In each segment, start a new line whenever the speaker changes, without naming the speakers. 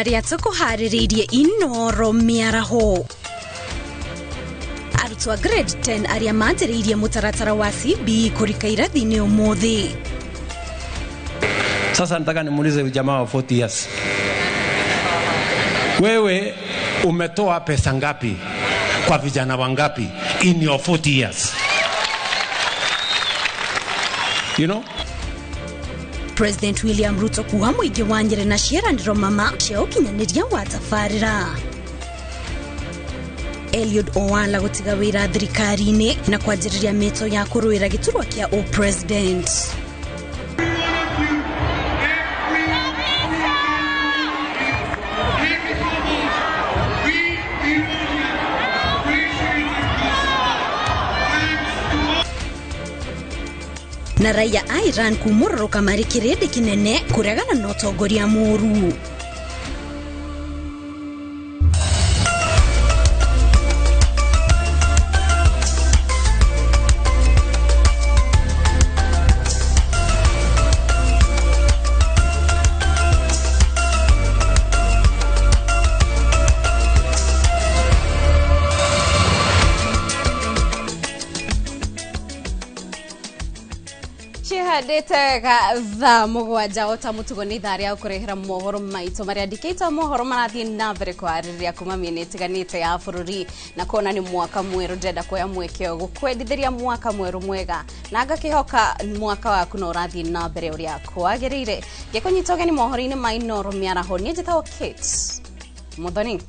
Maria tũkũharĩrĩirie Inoro mĩaraho. Arutwo a grade 10 arĩa manjĩrĩirie mũtaratara wa CBE kũrika irathi-inĩ ũmũthĩ.
Sasa nataka nimuulize jamaa wa 40 years. Wewe umetoa pesa ngapi kwa vijana wangapi in your 40 years? You know?
President William Ruto kuha mũingĩ wa Nyĩrĩ na ciĩranĩro mama cia ũkinyanĩria wa tabarĩra. Eliud Owala gũtiga wĩra thirikari-inĩ na kwanjĩrĩria mĩto ya kũrũĩra gĩturwa kĩa o-president. Na raia a Iran kumũrũrũka marĩ kĩrĩndĩ kĩnene kũregana na ũtongoria mũũru. Ndetega thaa mũgwanja o ta mũtugo nĩ ithaa rĩa gũkũrehera mohoro maitũ marĩa andĩkĩtwo mohoro marathiĩ na mbere kwarĩrĩria kuma mĩena ĩtiganĩte ya bũrũri na kuona nĩ mwaka mwerũ ndĩrenda kuoya mweke ũyũ gũkwendithĩria mwaka mwerũ mwega na ngakĩhoka mwaka waku no ũrathiĩ na mbere ũrĩa kwagĩrĩire. Ngĩkũnyita ũgeni mohoro-inĩ ma Inoro mĩaraho, niĩ njĩtagwo Kate Muthoni.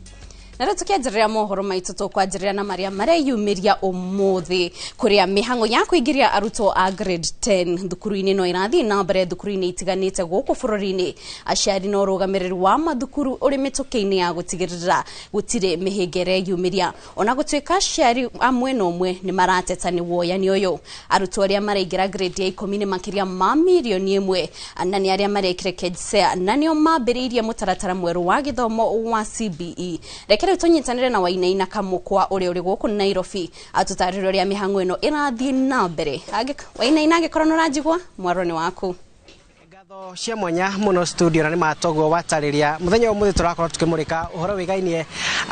Na rĩu tũkĩanjĩrĩria mohoro maitũ tũkwanjĩrĩria na marĩa mareyumĩria ũmũthĩ kũrĩa mĩhang'o ya kũingĩria arutwo a grade 10 thukuru-inĩ no ĩrathiĩ na mbere thukuru-inĩ itiganĩte gũkũ bũrũri-inĩ. Aciari na ũrũgamĩrĩri wa mathukuru ũrĩ mĩtũkĩ-inĩ ya gũtigĩrĩra gũtirĩ mĩhĩnga ĩreyumĩria, ona gũtuĩka aciari amwe na ũmwe nĩ marateta nĩ woyani ũyũ. Arutwo arĩa maraingĩra grade ya 10 nĩ makĩria ma mirioni 1 na nĩ arĩa marekire KJSEA na nĩo mambĩrĩirie mũtaratara mwerũ wa gĩthomo wa CBE. Reke rĩu tũnyitanĩre na Wainaina Kamũkwa ũrĩa ũrĩ gũkũ Nairobi atũtarĩrie ũrĩa mĩhang'o ĩno ĩrathiĩ na mbere. Wainaina, angĩkorwo nĩ ũranjigua, mwaro nĩ waku.
Ngatho cia mwanya mũno studio na nĩ matoguo watarĩria mũthenya ũmũthĩ tũrakorwo tũkĩmũrĩka ũhoro wĩgainie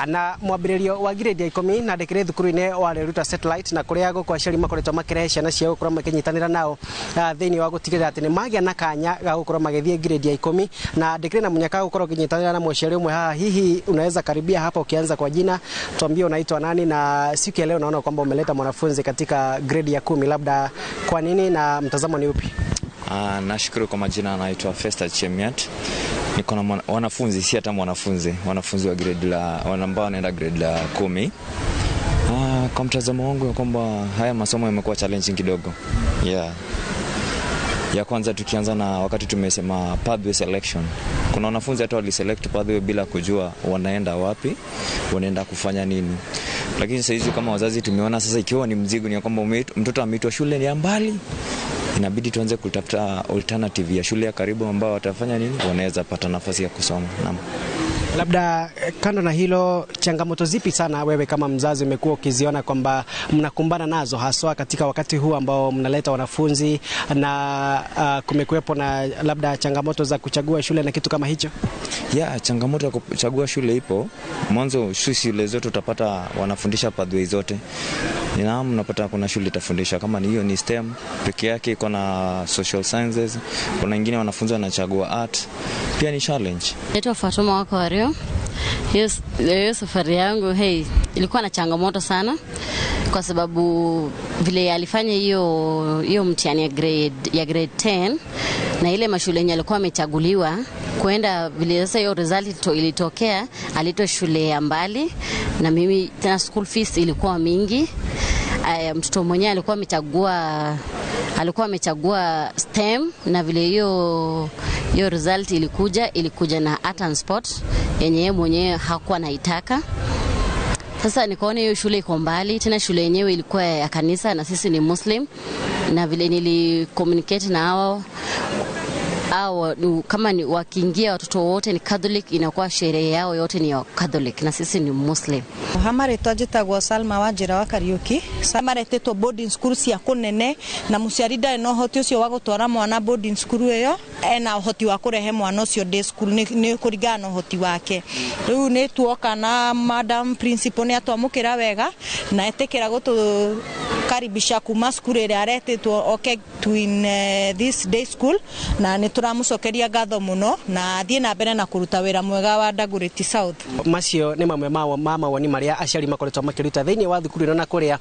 na mwambĩrĩrio wa grade ya 10 na ndĩkĩrĩ thukuru-inĩ wa Riruta Satellite na kũrĩa gũkũ aciari makoretwo makĩrehe ciana ciao gũkorwo makĩnyitanĩra nao thĩinĩ wa gũtigĩrĩra atĩ nĩ magĩa na kanya ga gũkorwo magĩthiĩ grade ya 10 na ndĩkĩrĩ na mũnyaka gũkorwo ũkĩnyitanĩra na mũciari ũmwe haha. Hihi unaweza karibia hapa ukianza kwa jina, tuambie unaitwa nani na siku ya leo naona kwamba umeleta mwanafunzi katika grade ya 10, labda kwa nini na mtazamo ni upi?
Nashukuru kwa majina, naitwa Festa Chemiat. Niko na wanafunzi, si hata mwanafunzi, wanafunzi wa grade la ambao wanaenda grade la 10. Kwa mtazamo wangu kwamba haya masomo yamekuwa challenging kidogo. Yeah. Ya kwanza tukianza na wakati tumesema pathway selection. Kuna wanafunzi hata waliselect pathway bila kujua wanaenda wapi, wanaenda kufanya nini. Lakini sasa hizi kama wazazi tumeona sasa ikiwa ni mzigo ni kwamba mtoto ameitwa shule ni mbali, inabidi tuanze kutafuta alternative ya shule ya karibu ambao watafanya nini, wanaweza pata nafasi ya kusoma. Naam.
Labda kando na hilo, changamoto zipi sana wewe kama mzazi umekuwa ukiziona kwamba mnakumbana nazo haswa katika wakati huu ambao mnaleta wanafunzi na kumekuwepo na labda changamoto za kuchagua shule na kitu kama hicho?
Yeah, changamoto ya kuchagua shule ipo. Mwanzo shule zote utapata wanafundisha pathway zote. Naam, unapata kuna shule itafundisha kama ni hiyo ni STEM peke yake, iko na social sciences, kuna wengine wanafunzi wanachagua art. Pia ni challenge.
Naitwa Fatuma wako Wario. Hiyo safari yangu ilikuwa na changamoto sana kwa sababu vile alifanya hiyo mtihani ya grade 10 na ile mashule yenye alikuwa amechaguliwa kwenda, vile sasa hiyo result ilitokea, alitoa shule ya mbali na mimi tena school fees ilikuwa mingi. Mtoto mwenyewe alikuwa amechagua STEM na vile hiyo result ilikuja na art and sport yenye yeye mwenyewe hakuwa anaitaka. Sasa nikaona hiyo shule iko mbali, tena shule yenyewe ilikuwa ya kanisa na sisi ni Muslim, na vile nili communicate na hao Au kama ni wakiingia watoto wote ni Catholic, inakuwa sherehe yao yote ni ya Catholic na sisi ni Muslim.
Hamaretwa njĩtagwo Salma Wanjĩra wa Kariuki. Maretĩtwo boarding school cia kũnene na mũciari ndarĩ na ũhoti ũcio wa gũtwara mwana boarding school ĩyo, ena ũhoti wa kũrehe mwana ũcio day school nĩ kũringana na ũhoti wake. Rĩu nĩ tuoka na madam principal nĩ atwamũkĩra wega na etĩkĩra gũtũkaribisha kuma cukuru ĩrĩa aretĩtwo oke twin this day school, na nĩ tũramũcokeria ngatho mũno na athiĩ na mbere na kũruta wĩra mwega wa Dagoretti South.
Macio nĩ mamwe ma mawoni marĩa aciari makoretwo makĩruta thĩinĩ wa thukuru ĩno na kũrĩa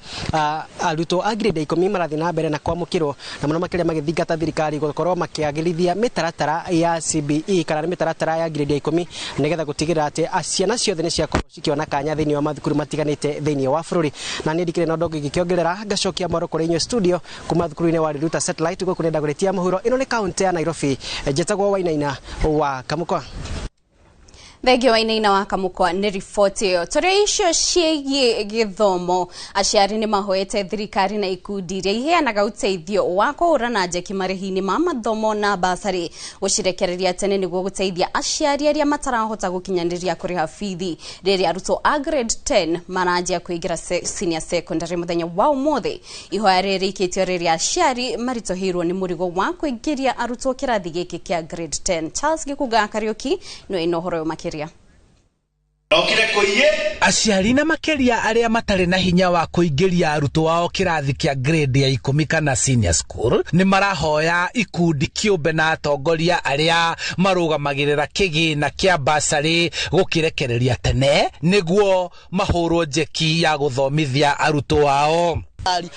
arutwo a grade 10 marathiĩ na mbere na kwamũkĩrwo na mũno makĩria magĩthingata thirikari gũkorwo makĩagĩrithia mĩtaratara ya CBE kana mĩtaratara ya grade 10 nĩgetha gũtigĩrĩra atĩ ciana ciothe nĩ ciakorwo cikĩona kanya thĩinĩ wa mathukuru matiganĩte thĩinĩ wa bũrũri. Na niĩ ndikĩrĩ na ũndũ ũngĩ ngĩkĩongerera, ngacokia mwaro kũrĩ inyuĩ studio kuma thukuru-inĩ wa Riruta Satellite gũkũ nĩ Dagoretti ya Mũhuro. Ĩno nĩ kaunti ya Nairobi. Njĩtagwo Wainaina wa Kamukwa.
Thengio Wainaina wa Kamukwa nĩ riboti ĩyo. Tũrĩ icio ciĩgiĩ gĩthomo, aciari nĩ mahoete thirikari na ikundi iria iheanaga ũteithio wa kũhũrana njeki marĩhi-inĩ ma mathomo na basarĩ gũcirekereria tene nĩguo gũteithia aciari arĩa matarahota gũkinyanĩria kũrĩha bithi rĩrĩa arutwo a grade 10 maranjia kũingĩra senior secondary mũthenya wa ũmũthĩ. Ihoya rĩrĩ rĩikĩtio rĩrĩa aciari maritũhĩirwo nĩ mũrigo wa kũingĩria arutwo kĩrathi gĩkĩ kĩa grade 10. Charles Gĩkũnga Kariũki nĩwe ĩna ũhoro ũyũ makĩria.
Aciari na makeria arĩa matarĩ na hinya wa kũingĩria arutwo ao kĩrathi kĩa grade ya 10 kana senior school nĩ marahoya ikundi kĩũmbe na atongoria arĩa marũgamagĩrĩra kĩgĩna kĩa basarĩ gũkĩrekereria tene nĩguo mahũrwo njeki ya gũthomithia arutwo ao.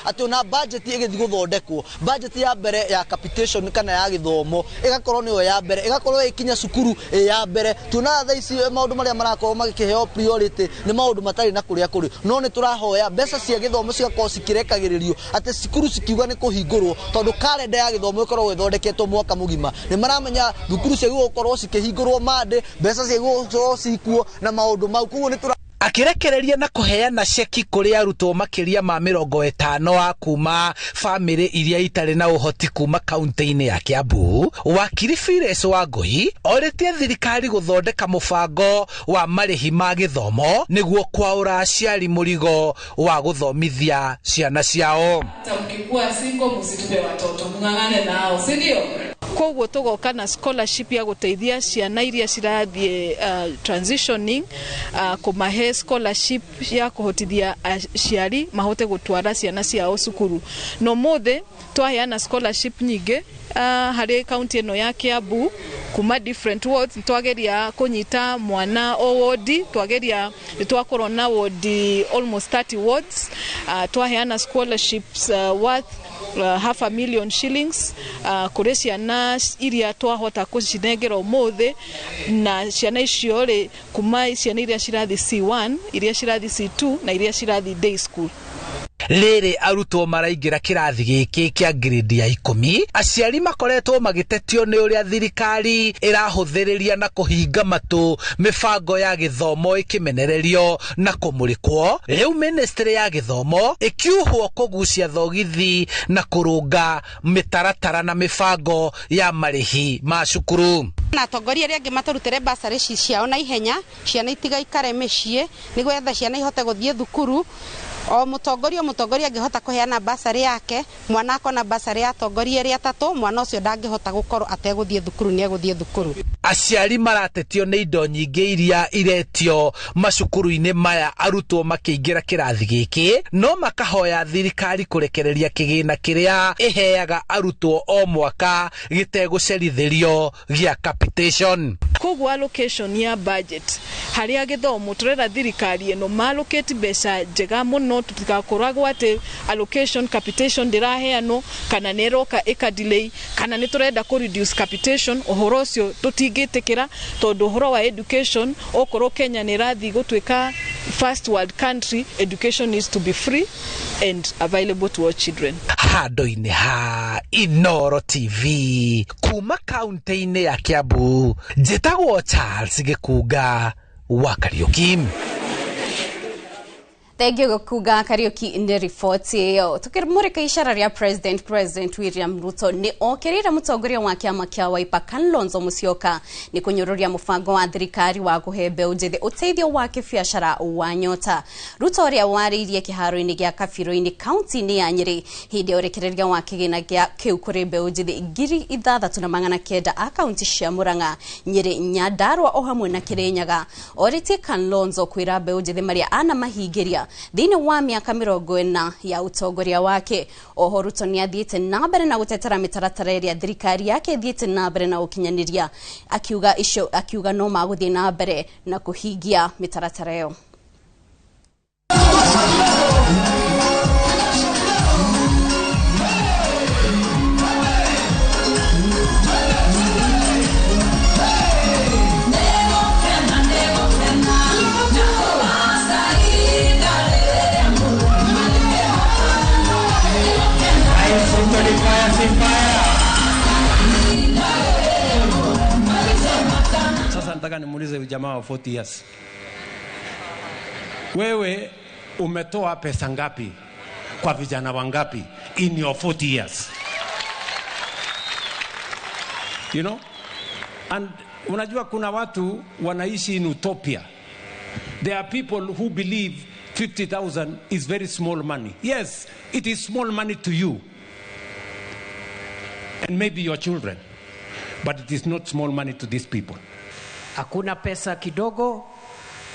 Atĩ ona budget ĩgĩthiĩ gũthondekwo, budget ya mbere ya capitation kana ya gĩthomo ĩgakorwo nĩyo ya mbere, ĩgakorwo ĩkinya cukuru ĩ ya mbere. Tuonaga thaa ici maũndũ marĩa marakorwo magĩkĩheo priority nĩ maũndũ matarĩ na kũrĩa kũrĩ, no nĩ tũrahoya mbeca cia gĩthomo cigakorwo cikĩrekagĩrĩrio atĩ cukuru cikiuga nĩ kũhingũrwo, tondũ kalenda ya gĩthomo ĩkoragwo ĩthondeketwo mwaka mũgima. Nĩ maramenya thukuru ciagĩrĩirwo gũkorwo cikĩhingũrwo Monday, mbeca ciagĩrĩirwo gũkorwo cikuo na maũndũ mau. Koguo nĩ tũra
akĩrekereria na kũheana ceki kũrĩ arutwo makĩria ma 50 a kuma bamĩrĩ iria itarĩ na ũhoti kuma kaunti-inĩ ya Kiambu. Wakiri Phyllis Wangũi orĩtie thirikari gũthondeka mũbango wa marĩhi ma gĩthomo nĩguo kwaũra aciari mũrigo wa gũthomithia ciana ciao.
Mkikuwa single msitupe watoto, mng'ang'ane nao, si ndio?
Koguo tugoka na scholarship ya guteithia ciana iria cirathie transitioning, kumahe scholarship ya kuhotithia aciari mahote gutwara ciana ciao cukuru. No mothe twaheana scholarship nyingi hari kaunti ino ya Kiambu kuma different wards. Twageria kunyita mwana o wodi, twageria twakorwo na wodi almost 30 wards. Twaheana scholarships worth 500,000 shillings kuri ciana iria twahota kucinengera umuthi, na ciana icio ri kuma ciana iria cirathi C1, iria cirathi C2 na iria cirathi day school.
Rĩrĩ arutwo maraingĩra kĩrathi gĩkĩ kĩa grade ya 10, aciari makoretwo magĩtetio nĩ ũrĩa thirikari ĩrahũthĩrĩria na kũhinga matũ mĩbango ya gĩthomo ĩkĩmenererio na kũmũrĩkwo. Rĩu ministry ya gĩthomo ĩkiuhwo kũgucia thogithi na kũrũnga mĩtaratara na mĩbango ya marĩhi ma cukuru.
Na atongoria arĩa angĩ matũrutĩre basarĩ ici ciao na ihenya, ciana itigaikare mĩciĩ nĩgetha ciana ihote gũthiĩ thukuru. O mũtongoria angĩhota kũheana basarĩ yake, mwana akona basarĩ ya atongoria arĩa atatũ, mwana ũcio ndangĩhota gũkorwo ategũthiĩ thukuru, nĩ egũthiĩ thukuru.
Aciari maratetio nĩ indo nyingĩ iria iretio macukuru-inĩ maya arutwo makĩingĩra kĩrathi gĩkĩ, no makahoya thirikari kũrekereria kĩgĩna kĩrĩa ĩheaga arutwo o mwaka gĩtegũcerithĩrio gĩa capitation.
Koguo allocation ya budget harĩa gĩthomo tũrera thirikari ĩno malocate mbeca njega mũno, tũtigakoragwo atĩ allocation capitation ndĩraheanwo kana nĩ ĩroka ĩka delay kana nĩ tũrenda kũ reduce capitation. Ũhoro ũcio tũtingĩtĩkĩra tondũ ũhoro wa education, okorwo Kenya nĩ ĩrathiĩ gũtuĩka first world country, education needs to be free and available to all children.
Handũ-inĩ ha Inooro TV kuma kaunti-inĩ ya Kiambu, njĩtagwo Charles Gĩkũnga wa Kariũki.
Thengio Kuga Kariuki nĩ riboti ĩyo. Tukĩmũrĩka icara rĩa President William Ruto nĩ okĩrĩire mũtongoria wa kĩama kĩa Wiper Kalonzo Musyoka nĩ kũnyũrũria mũbango wa thirikari wa kũhe mbeũ njĩthĩ ũteithio wa kĩbiacara wa Nyota. Ruto ũrĩa warĩirie kĩharo-inĩ gĩa Kabiro-inĩ kaunti-inĩ ya Nyĩrĩ hĩndĩ ya ũrekereria wa kĩgĩna gĩa kĩu kũrĩ mbeũ njĩthĩ 6,900 a kaunti cia Murang'a, Nyĩrĩ, Nyandarua o hamwe na Kĩrĩnyaga. Orĩtie Kalonzo kwĩra mbeũ njĩthĩ marĩa anamahingĩria thĩinĩ wa mĩaka 40 ya ũtongoria wake. Oho Ruto nĩ athiĩte na mbere na gũtetera mĩtaratara ĩrĩa thirikari yake ĩthiĩte na mbere na ũkinyanĩria, akiuga icio akiuga no magũthiĩ na mbere na kũhingia mĩtaratara ĩyo.
Sasa nataka nimuulize huyu jamaa wa 40 years. Wewe umetoa pesa ngapi kwa vijana wangapi in your 40 years? You know? And unajua kuna watu wanaishi in utopia. There are people who believe 50,000 is very small money. Yes, it is small money to you and maybe your children, but it is not small money to these people.
Hakuna pesa kidogo,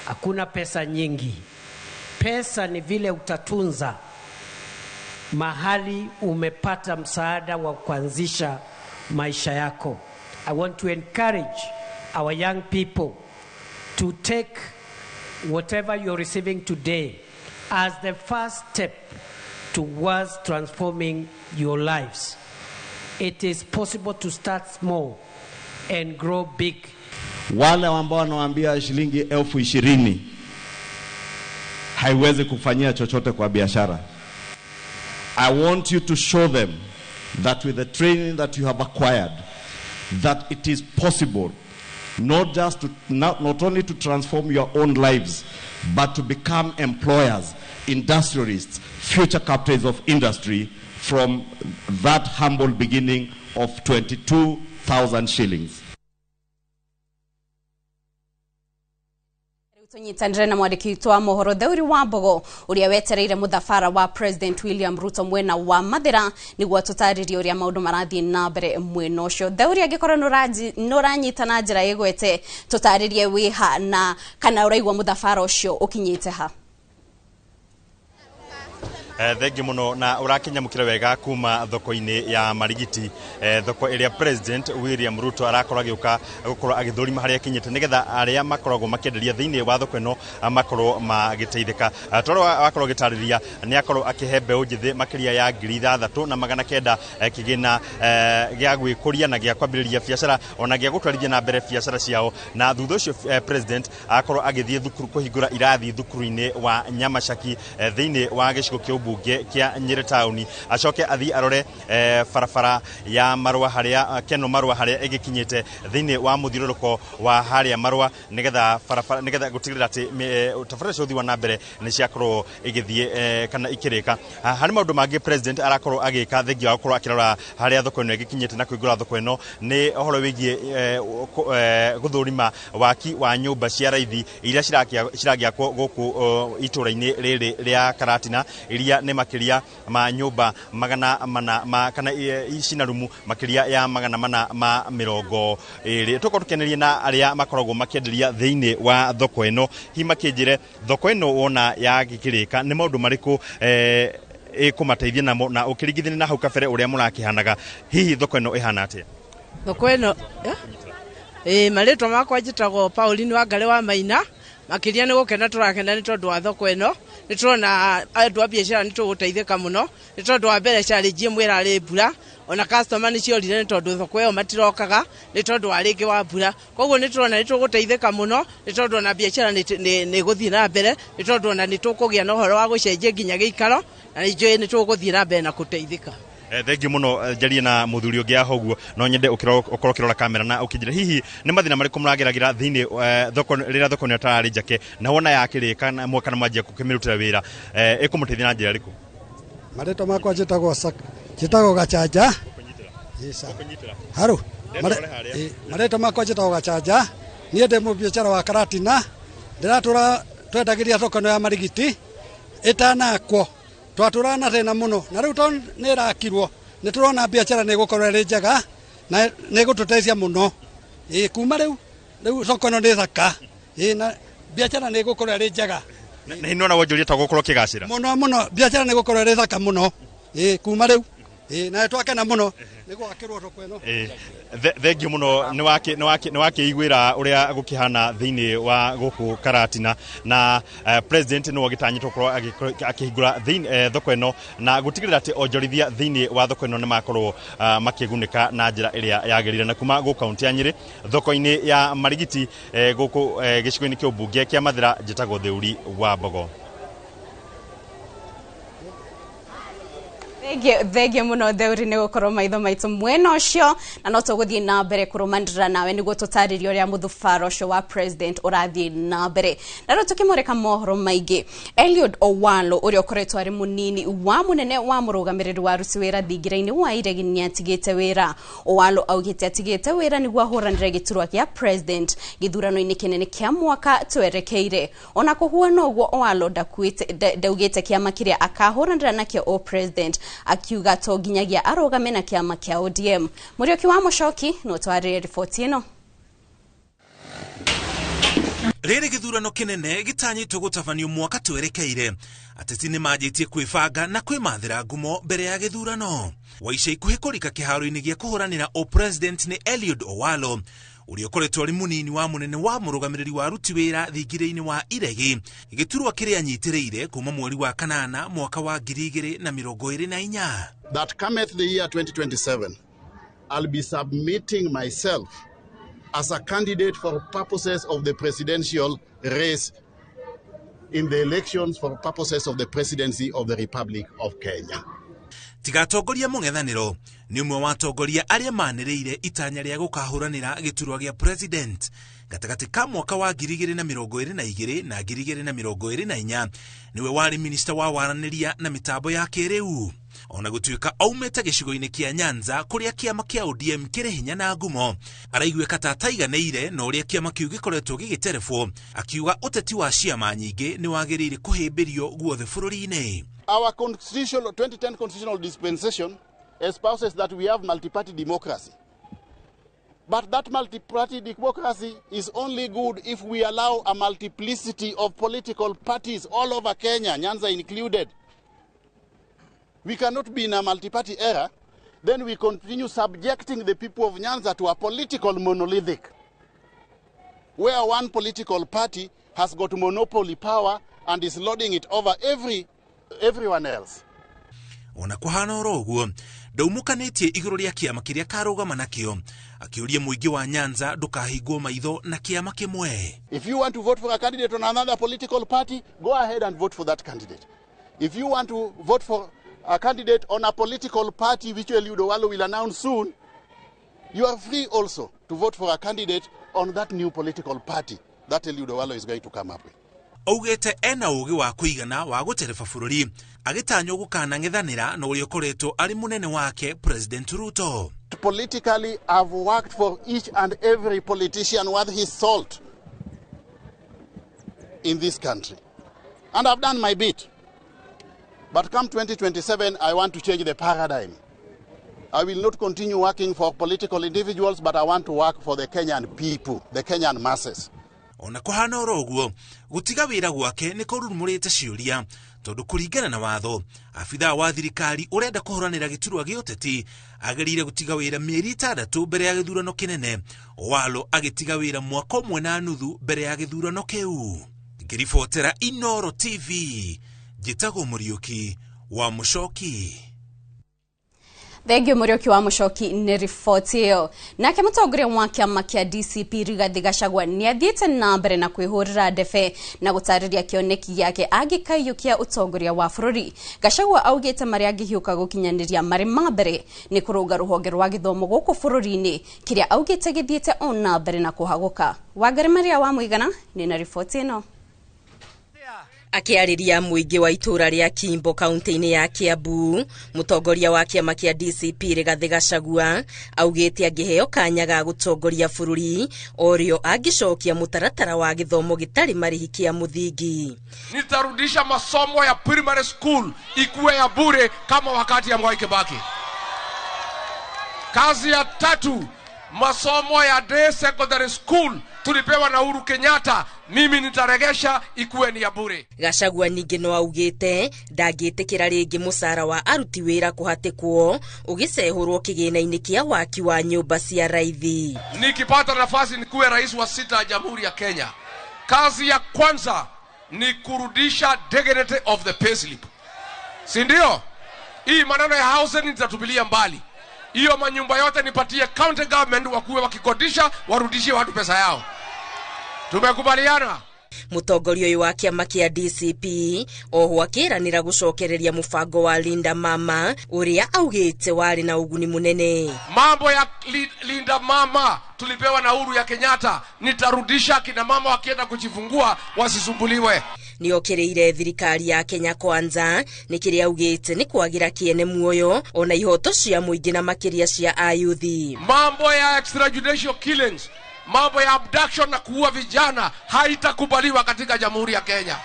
hakuna pesa nyingi. Pesa ni vile utatunza mahali umepata msaada wa kuanzisha maisha yako. I want to encourage our young people to take whatever you're receiving today as the first step towards transforming your lives. It is possible to start small and grow big.
Wale ambao wanawaambia shilingi 20,000 haiwezi kufanyia chochote kwa biashara, I want you to show them that with the training that you have acquired, that it is possible not only to transform your own lives, but to become employers, industrialists, future captains of industry from that humble beginning of 22,000 shillings.
Tunyitanire na mwandĩki witũ wa mohoro Theuri wa Mbogo ũrĩa wetereire mũthabara wa President William Ruto mwena wa Mathĩra nĩguo tũtarĩrie ũrĩa maũndũ marathiĩ na mbere mwena ũcio. Theuri, angĩkorwo nĩũranyita na njĩra ĩgwete, tũtarĩrie wĩha na kana ũraigua mũthabara ũcio ũkinyĩte ha.
Thengi muno na urakinyamukira wega kuma thoko-inĩ ya Marigiti, thoko ĩrĩa President William Ruto arakorwo agĩũka gũkorwo agĩthũrima harĩa akinyĩte nĩgetha arĩa makoragwo makĩenderia thĩinĩ wa thoko ĩno makorwo magĩteithĩka. Toro wakorwo agĩtarĩria nĩ akorwo akĩhe mbeũ njĩthĩ makĩria ya 6,900 kĩgĩna gĩa gwĩkũria na gĩa kwambĩrĩria biacara ona gĩa gũtwarithia na mbere biacara ciao, na thutha ũcio President akorwo agĩthiĩ thukuru kũhingũra irathi thukuru-inĩ wa Nyamacaki thĩinĩ wa gĩcigo kĩa ũmbunge kĩa Nyĩrĩ taũni, acoke athiĩ arore barabara ya Marũa harĩa Keno Marũa harĩa ĩgĩkinyĩte thĩinĩ wa mũthiũrũrũko wa harĩa Marũa nĩgetha barabara nĩgetha gũtigĩrĩra atĩ tabarĩra cia ũthii wa na mbere nĩ ciakorwo igĩthiĩ kana ikĩrĩka. Harĩ maũndũ mangĩ President arakorwo agĩka thengia wa gũkorwo akĩrora harĩa thoko ĩno ĩgĩkinyĩte na kũhingũra thoko ĩno nĩ ũhoro wĩgiĩ gũthũrima waki wa nyũmba cia raithi iria ciragĩakwo gũkũ itũũra-inĩ rĩrĩ rĩa Karatina, iria nĩ makĩria ma nyũmba 400 ma kana cina rumu makĩria ya 420. Tũkorwo tũkĩanĩria na arĩa makoragwo makĩenderia thĩinĩ wa thoko ĩno, hihi makĩnjĩre thoko ĩno wona yagĩkĩrĩka nĩ maũndũ marĩkũ ĩkũmateithia namo, na ũkĩringithania na hau kabere ũrĩa mũrakĩhanaga, hihi thoko ĩno ĩhana atĩa?
Thoko ĩno marĩtwa makwa njĩtagwo Pauline Wangari wa Maina. Makĩria nĩ gũkena tũrakena nĩ tondũ wa thoko ĩno, nĩ tũrona andũ a biacara nĩ tũgũteithĩka mũno nĩ tondũ wa mbere challenge ĩmwe ĩrarĩ mbura, ona customer nĩ ciorire nĩ tondũ thoko ĩyo matirokaga nĩ tondũ wa rĩngĩ wa mbura. Koguo nĩ tũrona nĩ tũgũteithĩka mũno nĩ tondũ ona biacara nĩ gũthiĩ na mbere, nĩ tondũ ona nĩ tũkũgĩa na ũhoro wa gũcenjia nginya gĩikaro, na nĩ njũĩ nĩ tũgũthiĩ na mbere na gũteithĩka.
Thengiũ mũno. Njarie na mũthuri ũngĩ haha ũguo, no nyende ũkorwo ũkĩrora kamera na ũkĩnjĩra hihi nĩ mathĩna marĩkũ mũrageragĩra thĩinĩ thoko rĩrĩa thoko ĩno ĩtararĩ njake, na wona yakĩrĩka na mwaka na mwanjia gũkĩmĩrutĩra wĩra, ĩkũmũteithia na njĩra ĩrĩkũ?
Marĩtwa makwa njĩtagwo Gachanja. Haru marĩtwa makwa njĩtagwo Gachanja. Niĩ ndĩ mũbiacara wa Karatina, ndĩratũra twendagĩria thoko ĩno ya Marigiti. Ĩtanakwo twatũraga na thĩna mũno, na rĩu tondũ nĩ ĩrakirwo nĩ tũrona biacara nĩ ĩgũkorwo ĩrĩ njega na nĩ ĩgũtũteithia mũno. Ĩ kuma rĩu thoko ĩno nĩ thaka, ĩ na biacara nĩ ĩgũkorwo ĩrĩ njega.
Na nĩ wonjoria ta gũkorwo ũkĩgacĩra?
Mũno mũno, biacara nĩ ĩgũkorwo ĩrĩ thaka mũno, ĩ kuma rĩu, ĩ na twakena mũno nĩ gwakĩrwo thoko ĩno.
Thengiũ mũno. Nĩ wakĩiguĩra ũrĩa gũkĩhana thĩinĩ wa gũkũ Karatina, na president nĩwe ũgĩtanyĩtwo gũkorwo akĩhingũra thoko ĩno na gũtigĩrĩra atĩ onjorithia thĩinĩ wa thoko ĩno nĩ makorwo makĩgunĩka na njĩra ĩrĩa yagĩrĩire. Na kuma gũkũ kaunti ya Nyĩrĩ, thoko-inĩ ya Marigiti, gũkũ gĩcigo-inĩ kĩa ũmbunge kĩa Mathĩra, njĩtagwo Theuri wa Mbogo.
Thengiũ mũno Theuri nĩ gũkorwo maitho maitũ mwena ũcio, na no tũgũthiĩ na mbere kũrũmanĩrĩra nawe nĩguo tũtarĩrie ũrĩa mũthubara ũcio wa president ũrathiĩ na mbere. Na rĩu tũkĩmũrĩka mohoro maingĩ, Eliud Owalo ũrĩa ũkoretwo arĩ mũnini wa mũnene wa mũrũgamĩrĩri wa aruti wĩra thingira-inĩ wa iregi nĩ atigĩte wĩra. Owalo augĩte atigĩte wĩra nĩguo ahũranĩre gĩturwa gĩa president gĩthurano-inĩ kĩnene kĩa mwaka twerekeire. Ona kũhuana ũguo, Owalo ndaugĩte kĩama kĩrĩa akahũranĩra nakĩo o president, akiuga to nginyagia arũgame na kĩama kĩa ODM. Mũriũki wa Mũcoki no twarĩrie riboti ĩno.
Rĩrĩ gĩthurano kĩnene gĩtanyĩtwo gũtabanio mwaka twerekeire, ateti nĩ manjĩtie kwĩbanga na kwĩmathĩra ngumo mbere ya gĩthurano. Wa ica ikuhĩ kũrika kĩharo-inĩ gĩa kũhũranĩra o president nĩ Eliud Owalo ũrĩa ũkoretwo arĩ mũnini wa mũnene wa mũrũgamĩrĩri wa aruti wĩra thingira-inĩ wa iregi, gĩturwa kĩrĩa anyitĩrĩire kuma mweri wa kanana mwaka wa 2024.
That cometh the year 2027, I'll be submitting myself as a candidate for purposes of the presidential race in the elections for purposes of the presidency of the Republic of Kenya.
Tigatongoria mũng'ethanĩro, nĩ ũmwe wa atongoria arĩa manĩrĩire itanya rĩa gũkahũranĩra gĩturwa gĩa president gatagatĩ ka mwaka wa 2022 na 2024. Nĩwe warĩ minista wa waranĩria na mĩtambo ya kĩrĩu. Ona gũtuĩka aumĩte gĩcigo-inĩ kĩa Nyanza kũrĩa kĩama kĩa ODM kĩrĩ hinya na ngumo, araiguĩka ta ataiganĩire na ũrĩa kĩama kĩu gĩkoretwo gĩgĩterebwo, akiuga ũteti wa ciama nyingĩ nĩ wagĩrĩire kũhĩmbĩrio guothe bũrũri-inĩ.
Our constitutional 2010 constitutional dispensation espouses that we have multi-party democracy. But that multi-party democracy is only good if we allow a multiplicity of political parties all over Kenya, Nyanza included. We cannot be in a multi-party era, then we continue subjecting the people of Nyanza to a political monolithic, where one political party has got monopoly power and is lording it over everyone else.
Ona kũhana oro ũguo, ndaumũkanĩtie igũrũ rĩa kĩama kĩrĩa karũgama nakĩo, akĩũria mũingĩ wa Nyanza ndũkahingwo maitho na kĩama kĩmwe.
If you want to vote for a candidate on another political party, go ahead and vote for that candidate. If you want to vote for a candidate on a political party, which Eliud Owalo will announce soon, you are free also to vote for a candidate on that new political party that Eliud Owalo is going to come up with.
Augĩte ena ũgĩ wa kũigana wa gũtereba bũrũri, agĩtanywo gũkanang'ethanĩra na ũrĩa ũkoretwo arĩ mũnene wake President Ruto.
Politically, I've worked for each and every politician worth his salt in this country. And I've done my bit. But come 2027, I want to change the paradigm. I will not continue working for political individuals, but I want to work for the Kenyan people, the Kenyan masses.
Ona kũhana oro ũguo, gũtiga wĩra gwake nĩ kũrurumũrĩte ciũria tondũ kũringana na watho, abithaa wa thirikari ũrenda kũhũranĩra gĩturwa gĩa ũteti agĩrĩire gũtiga wĩra mĩeri 6 mbere ya gĩthurano kĩnene. Owalo agĩtiga wĩra mwaka 1.5 mbere ya gĩthurano kĩu. Ngĩribotera Inoro TV, njĩtagwo Mũriũki wa Mũcoki.
Thengio Muriuki wa Mucoki nĩ riboti ĩyo. Nake mũtongoria wa kĩama kĩa DCP Rigathi Gachagua nĩ athiĩte na mbere na kwĩhũrĩra ndebe na gũtarĩria kĩoneki gĩake angĩkaiyũkia ũtongoria wa bũrũri. Gachagua augĩte marĩa angĩhiũka gũkinyanĩria marĩ ma mbere nĩ kũrũnga rũhonge rwa gĩthomo gũkũ bũrũri-inĩ kĩrĩa augĩte gĩthiĩte o na mbere na kũhagũka. Wangari Maria wa Mũigana nĩ na riboti ĩno.
Akĩarĩria mũingĩ wa itũũra rĩa Kimbo kaunti-inĩ ya Kiambu, mũtongoria wa kĩama kĩa DCP Rigathi Gachagua augĩte angĩheo kanya ga gũtongoria bũrũri orĩo angĩcokia mũtaratara wa gĩthomo gĩtarĩ marĩhi kĩa mũthingi.
Nitarudisha masomo ya primary school ikuwe ya bure kama wakati ya Mwai Kibaki. Kazi ya tatu, masomo ya day secondary school tulipewa na Uhuru Kenyatta, mimi nitaregesha ikuwe ni ya bure.
Gachagua ningĩ no augĩte ndangĩtĩkĩra rĩngĩ mũcara wa aruti wĩra kũhatĩkwo ũgĩcehũrwo kĩgĩna-inĩ kĩa waki wa nyũmba cia raithi.
Nikipata nafasi nikuwe rais wa sita ya Jamhuri ya Kenya, kazi ya kwanza ni kurudisha dignity of the payslip, si ndio? Hii maneno ya housing nitatupilia mbali. Hiyo manyumba yote nipatie county government wakuwe wakikodisha, warudishie watu pesa yao. Tumekubaliana.
Mũtongoria ũyũ wa kĩama kĩa DCP oho akĩranĩra gũcokereria mũbango wa Linda Mama ũrĩa augĩte warĩ na ũguni mũnene.
Mambo ya Linda Mama tulipewa na Uhuru ya Kenyatta, nitarudisha kina mama wakienda kujifungua wasisumbuliwe.
Nĩokĩrĩire thirikari ya Kenya Kwanza nĩ kĩrĩa augĩte nĩ kwagĩra kĩene muoyo ona ihoto cia mũingĩ na makĩria cia ayuthi.
Mambo ya extrajudicial killings, mambo ya abduction na kuua vijana haitakubaliwa katika Jamhuri ya Kenya.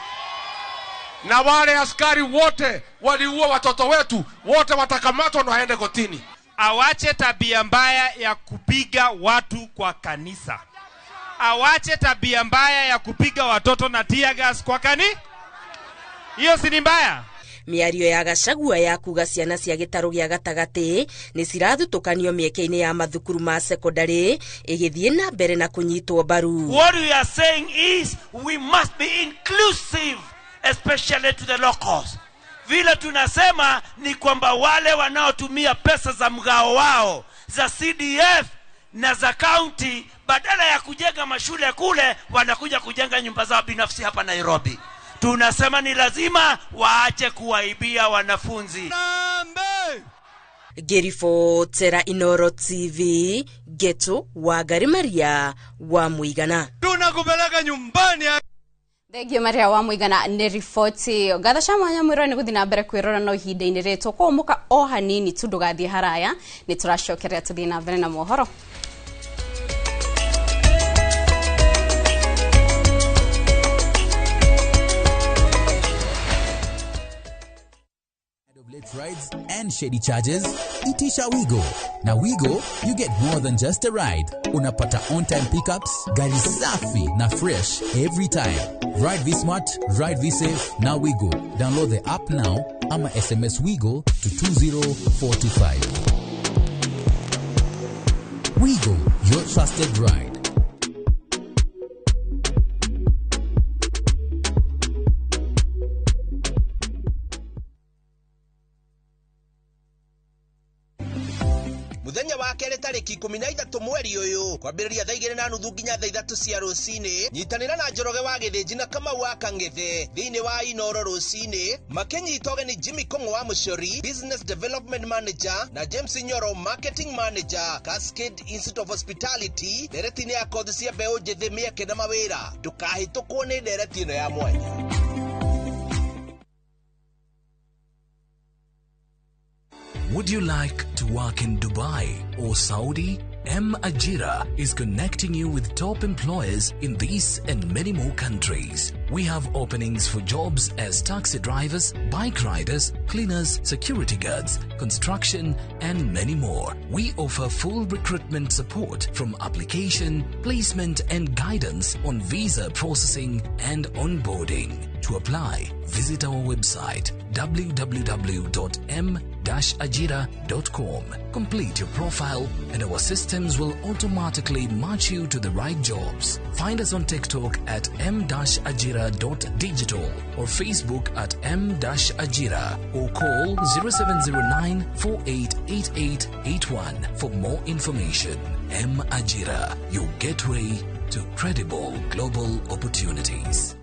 Na wale askari wote waliua watoto wetu wote watakamatwa na waende kotini.
Awache tabia mbaya ya kupiga watu kwa kanisa. Awache tabia mbaya ya kupiga watoto na tear gas kwa kani? Hiyo si ni mbaya?
Mĩario ya Gachagua ya kuga ciana cia gĩtarũ gĩa gatagatĩ nĩ cirathutũkanio mĩeke-inĩ ya mathukuru ma sekondarĩ ĩgĩthiĩ na mbere na kũnyitwo mbaru.
What we are saying is we must be inclusive, especially to the locals. Vile tunasema ni kwamba wale wanaotumia pesa za mgao wao za CDF na za county, badala ya kujenga mashule kule, wanakuja kujenga nyumba zao binafsi hapa Nairobi. Tunasema ni lazima waache kuwaibia wanafunzi.
Ngĩribotera Inoro TV, Geto Wangari Maria wa Mũigana.
Tunakupeleka nyumbani.
Thengio Maria wa Mũigana nĩ riboti ĩyo. Ngatho cia mwanya mwĩrore nĩ gũthiĩ na mbere kwĩrora no ihinda-inĩ rĩrĩ tũkũũmũka o hanini tu ndũgathiĩ haraya, nĩ tũracokeria tũthiĩ na mbere na mohoro.
Rides and shady charges, itisha Wigo. Na Wigo, you get more than just a ride. Unapata on-time pickups, gari safi na fresh every time. Ride V-Smart, ride V-Safe, na Wigo. Download the app now ama SMS Wigo to 20425. Wigo, your trusted ride.
Muthenya wa kerĩ tarĩki 13 mweri ũyũ kwambĩrĩria thaa 2:30 nginya thaa 3 cia rũcinĩ, nyitanĩra na Njoroge wa Gĩthĩnji na Kamau wa Kang'ethe thĩinĩ wa Inoro rũcinĩ makĩnyita ũgeni Jimmy Kong'o wa Mũcori, Business Development Manager, na James Nyoro, Marketing Manager, Cascade Institute of Hospitality, ndereti-inĩ ya kothi cia mbeũ njĩthĩ, mĩeke na mawĩra. Ndũkahĩtũkwo nĩ ndereti ĩno ya mwanya.
Would you like to work in Dubai or Saudi? M Ajira is connecting you with top employers in these and many more countries. We have openings for jobs as taxi drivers, bike riders, cleaners, security guards, construction, and many more. We offer full recruitment support from application, placement, and guidance on visa processing and onboarding. To apply, visit our website www.m-ajira.co.ke. m-ajira.com. Complete your profile and our systems will automatically match you to the right jobs. Find us on TikTok at m-ajira.digital or Facebook at m-ajira or call 0709 488881 for more information. M Ajira, your gateway to credible global opportunities.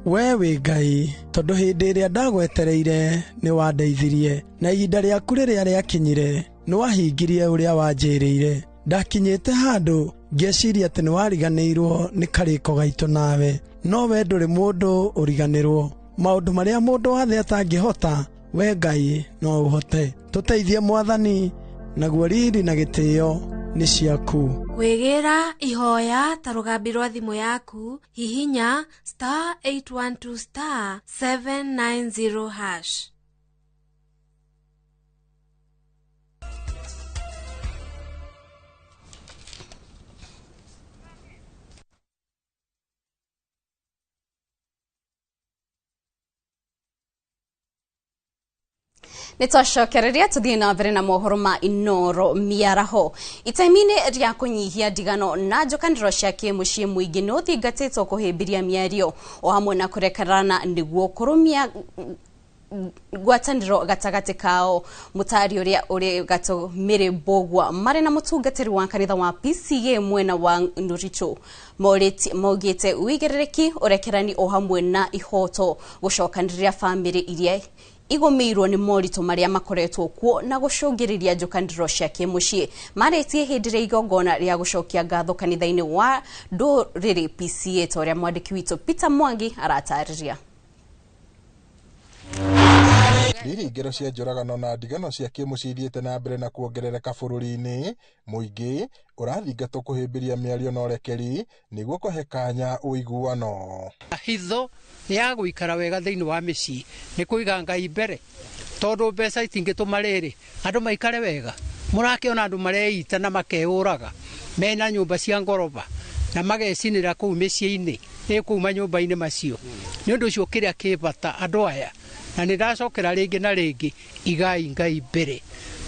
We wĩ Ngai, tondũ hĩndĩ ĩrĩa ndagwetereire nĩ wandeithirie, na ihinda rĩaku rĩrĩa rĩakinyire nĩ wahingirie ũrĩa wanjĩrĩire. Ndakinyĩte handũ ngĩciria atĩ nĩ wariganĩirwo nĩ karĩko gaitũ nawe, no we ndũrĩ mũndũ ũriganĩrwo. Maũndũ marĩa mũndũ wa thĩ atangĩhota, we Ngai no ũhote. Tũteithie Mwathani, naguo riri na gĩtĩo nĩ ciaku.
Kwĩgĩra ihoya ta rũgambi rwa thimũ yaku, hihinya star 812 star 790 hash.
Nĩtwacokereria tũthiĩ na mbere na mohoro ma Inoro mĩaraho. Itemi-inĩ rĩa kũnyihia ndigano na njũkanĩro cia kĩmũciĩ, mũingĩ nĩ ũthingatĩtwo kũhĩmbĩria mĩario o hamwe na kũrekerana nĩguo kũrũmia ngwatanĩro gatagatĩ kao. Mũtari ũrĩa ũrĩ gatũ Mary Mbũgua marĩ na mũtungatĩri wa kanitha wa PCA mwena wa Nuricho maugĩte ũigĩrĩrĩki, ũrekerani o hamwe na ihoto gũcokanĩrĩria bamĩrĩ iria igũmĩirwo nĩ moritũ marĩa makoretwo kuo na gũcũngĩrĩria njũkanĩrĩro cia kĩmũciĩ. Marĩtie hĩndĩ ĩrĩa igongona rĩa gũcokia ngatho kanitha-inĩ wa ndũrĩrĩ PCA, ta ũrĩa mwandĩki witũ Peter Mwangi aratarĩria.
Riri ngero cia njũragano na ndigano cia kĩmũciĩ ithiĩte na mbere na kuongerereka bũrũri-inĩ, mũingĩ ũrathingatwo kũhĩmbĩria mĩario na ũrekeri nĩguo kũhe kanya ũiguano.
Hitho ya gũikara wega thĩinĩ wa mĩciĩ nĩ kũiga Ngai mbere, tondũ mbeca itingĩtũma rĩrĩ andũ maikare wega. Mũrakĩona andũ mareita na makeũraga mena nyũmba cia ngoroba na magecinĩra kũu mĩciĩ-inĩ ĩ kũu manyũmba-inĩ macio. Nĩ ũndũ ũcio kĩrĩa kĩ bata andũ aya, na nĩ ndacokera rĩngĩ na rĩngĩ, igai Ngai mbere.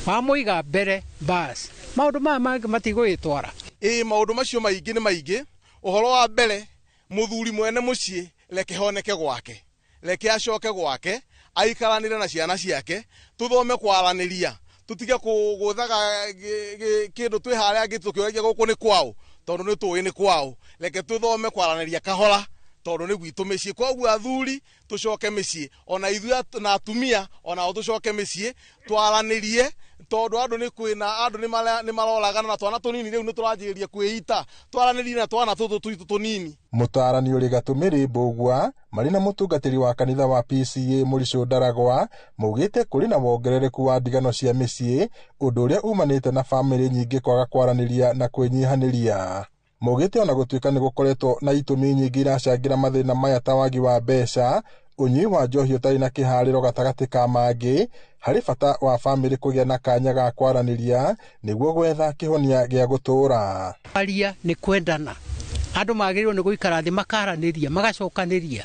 Wamũiga mbere bas, maũndũ maya mangĩ matigũgĩtwara.
Ĩ maũndũ macio maingĩ nĩ maingĩ. Ũhoro wa mbere, mũthuri mwene mũciĩ reke honeke gwake, reke acoke gwake, aikaranĩre na ciana ciake, tũthome kwaranĩria, tũtige kũgũthaga kĩndũ twĩ harĩa angĩ tũkĩũragia gũkũ nĩ kwao, tondũ nĩ tũĩ nĩ kwao. Reke tũthome kwaranĩria kahora, tondũ nĩ gwitũ mĩciĩ. Koguo athuri tũcoke mĩciĩ, ona ithuĩ na atumia onao tũcoke mĩciĩ twaranĩrie, tondũ andũ nĩ kwĩna andũ nĩ maroragana na twana tũnini rĩu nĩ tũranjĩrĩria kwĩita. Twaranĩrie na twana tũtũ twitũ tũnini.
Mũtaarani ũrĩ gatũ Mary Mbũgua marĩ na mũtungatĩri wa kanitha wa PCA Mũricũ Ndaragwa maugĩte kũrĩ na wongerereku wa ndigano cia mĩciĩ, ũndũ ũrĩa umanĩte na bamĩrĩ nyingĩ kwaga kwaranĩria na kwĩnyihanĩria. Maugĩte ona gũtuĩka nĩ gũkoretwo na itũmi nyingĩ iracangĩra mathĩna maya ta wagi wa mbeca, ũnyui wa njohi ũtarĩ na kĩharĩro gatagatĩ ka mangĩ, harĩ bata wa bamĩrĩ kũgĩa na kanya ga kwaranĩria nĩguo gwetha kĩhonia gĩa gũtũũra.
Aria nĩ kwendana, andũ magĩrĩirwo nĩ gũikara thĩ makaranĩria, magacokanĩria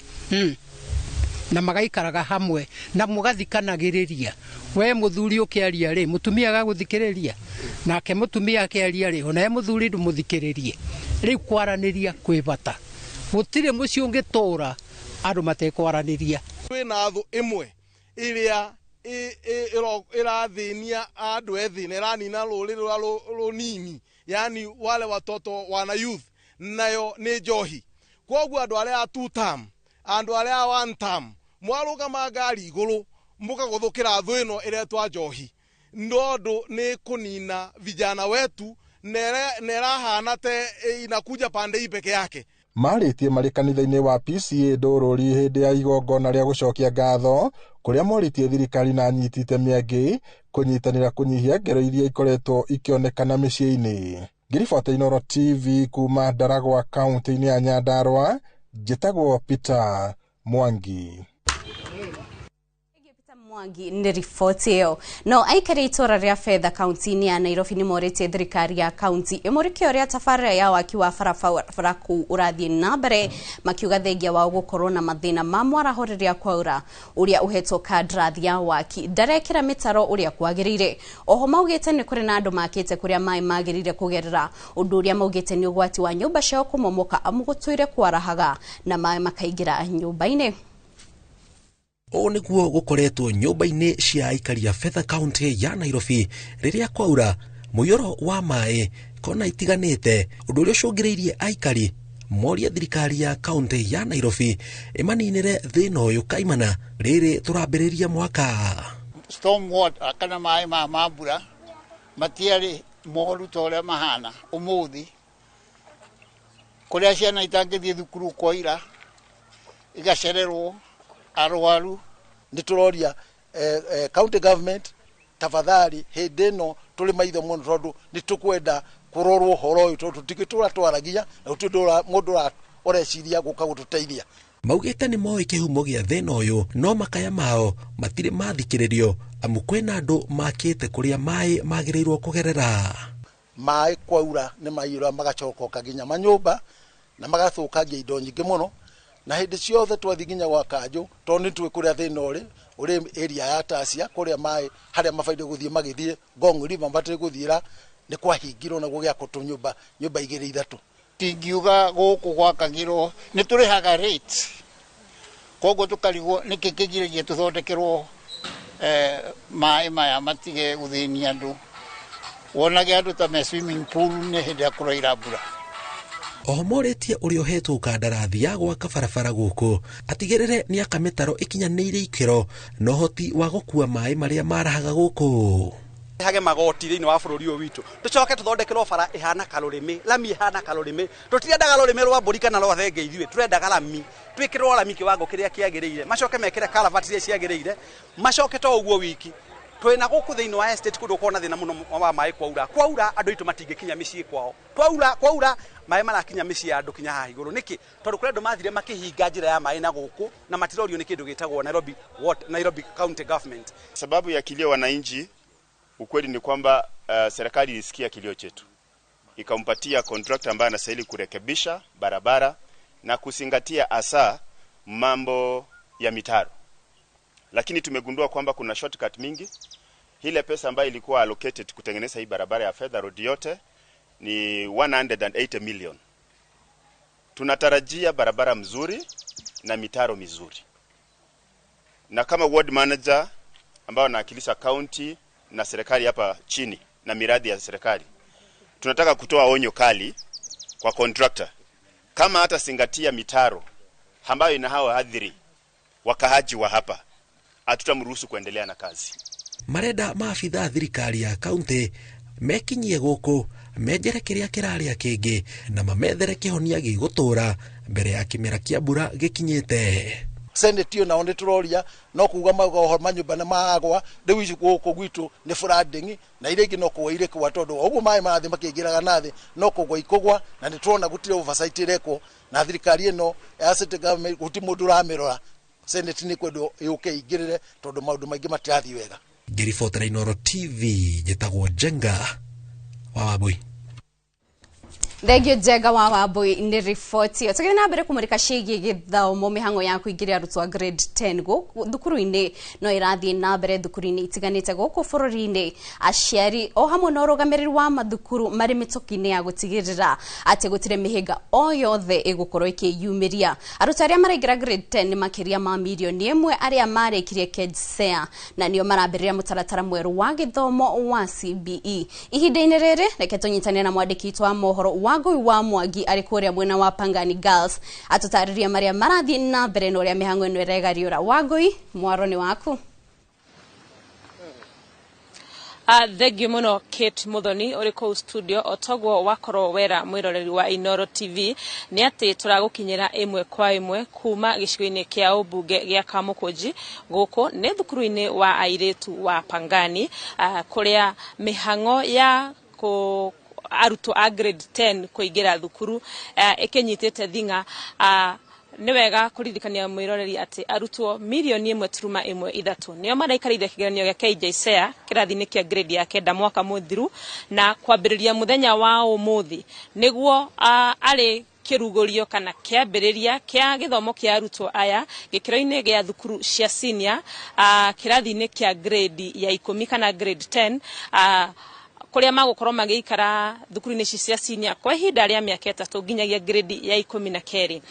na magaikaraga hamwe na mũgathikanagĩrĩria. We mũthuri ũkĩaria rĩ, mũtumia agagũthikĩrĩria, nake mũtumia akĩaria rĩ, onawe mũthuri ndũmũthikĩrĩrie. Rĩu kwaranĩria kwĩ bata, gũtirĩ mũciĩ ũngĩtũũra andũ matekwaranĩria.
Twĩna thũ ĩmwe ĩrĩa ĩrathĩnia andũ ethĩ na ĩranina rũrĩrĩ rũrĩa rũnini, yani wale watoto wana youth, nayo nĩ njohi. Koguo andũ arĩa a two term, andũ arĩa a one term, mwarũgama ngari igũrũ mũkagũthũkĩra thũ ĩno ĩretwa njohi, nondũ nĩ kũnina vijana wetu na ĩrahana te inakuja pande hii peke yake.
Marĩtie marĩ kanitha-inĩ wa PCA Ndũrũri hĩndĩ ya igongona rĩa gũcokia ngatho, kũrĩa morĩtie thirikari na anyiti itemi angĩ kũnyitanĩra kũnyihia ngero iria ikoretwo ikĩonekana mĩciĩ-inĩ. Ngĩribota Inoro TV kuma Ndaragwa kaunti-inĩ ya Nyandarua, njĩtagwo Peter Mwangi.
Mwangi nĩ riboti ĩyo. No aikari itũra rĩa Fedha kaunti-inĩ ya Nairobi nĩ morĩtie thirikari ya kaunti ĩmũrĩke ũrĩa tabarĩra ya waki wa barabara kũu ũrathiĩ na mbere, makiuga thengia wao gũkorwo na mathĩna ma mwaraho rĩrĩa kwaura, ũrĩa ũhetwo kandarathi ya waki ndarekĩra mĩtaro ũrĩa kwagĩrĩire. Oho maugĩte nĩ kũrĩ na andũ makĩte kũrĩa maĩ magĩrĩire kũgerera, ũndũ ũrĩa maugĩte nĩ ũgwati wa nyũmba ciao kũmomoka amu gũtũire kwarahaga na maĩ makaingĩra nyũmba-inĩ.
Ũũ nĩguo gũkoretwo nyũmba-inĩ cia aikari a Fedha kaunti ya Nairobi rĩrĩa kwaura mũiyũro wa maĩ kona itiganĩte, ũndũ ũrĩa ũcũngĩrĩirie aikari morie thirikari ya kaunti ya Nairobi ĩmaninĩre thĩna ũyũ kaimana rĩrĩ tũrambĩrĩria mwaka.
Storm water kana maĩ ma mbura matiarĩ moru ta ũrĩa mahana ũmũthĩ, kũrĩa ciana itangĩthiĩ thukuru kwaira igacererwo arwaru.
Nĩ tũroria county government tafadhali hĩndĩ ĩno tũrĩ maitho mũno, tondũ nĩ tũkwenda kũrorwo ũhoro ũyũ, tondũ tũtingĩtũra twaragia na gũtirĩ mũndũ ũreciria gũka gũtũteithia.
Maugĩte nĩ moĩ kĩhumo gĩa thĩna ũyũ, no makaya mao matirĩ mathikĩrĩrio amu kwĩna andũ makĩte kũrĩa maĩ magĩrĩirwo kũgerera.
Maĩ kwaura nĩ maiyũra magacokoka nginya manyũmba na magathũkangia indo nyingĩ mũno, na hĩndĩ ciothe twathiĩ nginya gwa kanjũ, tondũ nĩ tũĩ kũrĩa thĩna ũrĩ area ya Tasia, kũrĩa maĩ harĩa mabaide gũthiĩ magĩthiĩ Ngong River mabatie gũthiĩra nĩ kwahingirwo na gũgĩakwo tũnyũmba nyũmba igĩrĩ ithatũ.
Tingiuga gũkũ gwakagĩrwo nĩ tũrĩhaga rates, koguo tũkarigwo nĩkĩ kĩgiragia tũthondekerwo maĩ maya matige gũthĩnia andũ. Wonage andũ ta me swimming pool nĩ hĩndĩ ya kũraira mbura.
Oho morĩtie ũrĩa ũhetwo kandarathi ya gwaka barabara gũkũ atigĩrĩre nĩ aka mĩtaro ĩkinyanĩire ikĩro na ũhoti wa gũkua maĩ marĩa marahaga gũkũ.
Hage magoti thĩinĩ wa bũrũri ũyũ witũ, tũcoke tũthondekerwo bara ĩhana karũrĩmĩ, lami ĩhana karũrĩmĩ. Tũtirendaga rũrĩmĩ rwa mbũri kana rwa thenge ithuĩ, tũrendaga lami, twĩkĩrwo lami kĩwango kĩrĩa kĩagĩrĩire, macoke mekĩre karavati iria ciagĩrĩire, macoke to ũguo wiki. Twĩna gũkũ thĩinĩ wa estate kũndũ kona thĩna mũno wa maĩ kwaura. Kwaura andũ aitũ matingĩkinya mĩciĩ kwao. Kwaura maĩ marakinya mĩciĩ ya andũ kinya haha igũrũ. Nĩkĩ? Tondũ kũrĩ andũ mathire makĩhinga njĩra ya maĩ na gũkũ na matirorio nĩ kĩndũ gĩtagwo Nairobi County Government.
Sababu ya kilio wananchi, ukweli ni kwamba serikali ilisikia kilio chetu, ikampatia contractor ambaye anastahili kurekebisha barabara na kuzingatia hasa mambo ya mitaro. Lakini tumegundua kwamba kuna shortcut mingi. Ile pesa ambayo ilikuwa allocated kutengeneza hii barabara ya Fedha Road yote ni 180 million. Tunatarajia barabara mzuri na mitaro mizuri. Na kama ward manager ambao anawakilisha county na serikali hapa chini na miradi ya serikali, tunataka kutoa onyo kali kwa contractor kama hata singatia mitaro ambayo inahawa adhiri wakahaji wa hapa, hatutamruhusu kuendelea na kazi.
Marenda maabithaa thirikari ya kaunti mekinyie gũkũ menjere kĩrĩa kĩrarĩa kĩngĩ na mamethere kĩhonia gĩgũtũra mbere ya kĩmera kĩa mbura gĩkinyĩte.
Senate ĩyo nao nĩ tũroria no kuga mauga ũhoro manyũmba nĩ magwa, rĩu ici gũkũ gwitũ nĩ flooding na iria ingĩ no kũgwa irĩ kũgwa, tondũ ũguo maĩ marathiĩ makĩingĩraga na thĩ no kũgwa ikũgwa, na nĩ tũrona gũtirĩ oversight ĩrekwo na thirikari ĩno ya city government gũtirĩ mũndũ ũramĩrora. Senate nĩ kwendwo yũke ĩingĩrĩre tondũ maũndũ maingĩ matirathiĩ wega.
Ngĩribotera Inooro TV, njĩtagwo Njenga wa Wambui.
Thengio Njenga wa Wambui nĩ riboti ĩyo. Tũgĩthiĩ na mbere kũmũrĩka ciĩgiĩ gĩthomo, mĩhang'o ya kũingĩria arutwo a grade 10 gũkũ thukuru-inĩ no ĩrathiĩ na mbere thukuru-inĩ itiganĩte gũkũ bũrũri-inĩ. Aciari o hamwe na ũrũgamĩrĩri wa mathukuru marĩ mĩtũki-inĩ ya gũtigĩrĩra atĩ gũtirĩ mĩhĩnga o yothe ĩgũkorwo ĩkĩyumĩria. Arutwo arĩa maraingĩra grade 10 nĩ makĩria ma mirioni 1 arĩa marĩkirie KJSEA na nĩo marambĩrĩria mũtaratara mwerũ wa gĩthomo wa CBE. Ihinda-inĩ rĩrĩ reke tũnyitane na mwandĩki witũ wa mohoro Wangui wa Mwangi arĩ kũrĩa mwena wa Pangani Girls atũtarĩrie marĩa marathiĩ na mbere na ũrĩa mĩhang'o ĩno ĩregariũra. Wangui, mwaro nĩ waku.
Thengio muno Kate Muthoni uri kuu studio. Otoguo wakorwo wera mwiroreri wa Inooro TV ni ati turagukinyira imwe kwa imwe kuma gicigo-ini kia ubunge gia Kamukunji. Guku ni thukuru-ini wa airitu wa Pangani, kuria mihang'o ya ku arutwo a grade 10 kuingira thukuru ikinyitite thing'a. Nĩ wega kũririkania mwĩroreri atĩ arutwo 1.13 million nĩo maraikarĩire kĩgeranio gĩa KJSEA kĩrathi-inĩ kĩa grade ya 9 mwaka mũthiru, na kwambĩrĩria mũthenya wa ũmũthĩ nĩguo arĩ kĩrugũrio kana kĩambĩrĩria kĩa gĩthomo kĩa arutwo aya gĩkĩro-inĩ gĩa thukuru cia senior, kĩrathi-inĩ kĩa grade ya 10 kana grade 10, kũrĩa magũkorwo magĩikara thukuru-inĩ ici cia senior kwa ihinda rĩa mĩaka 3 nginyagia grade ya 12.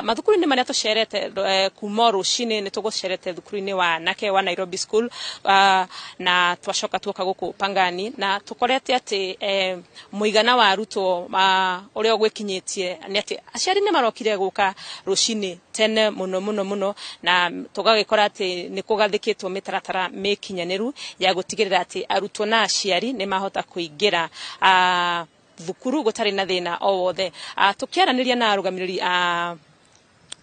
Mathukuru-inĩ marĩa tũcerete kuma rũcinĩ, nĩ tũgũcerete thukuru-inĩ wa anake wa Nairobi School, na twacoka tuoka gũkũ Pangani, na tũkorete atĩ mũigana wa arutwo ũrĩa ũgwĩkinyĩtie nĩ atĩ aciari nĩ marokire gũka rũcinĩ tene mũno mũno mũno, na tũgagĩkora atĩ nĩ kũgathĩkĩtwo mĩtaratara mĩkinyanĩru ya gũtigĩrĩra atĩ arutwo na aciari nĩ mahota kũingĩra thukuru gũtarĩ na thĩna o wothe. Tũkĩaranĩria na arũgamĩrĩri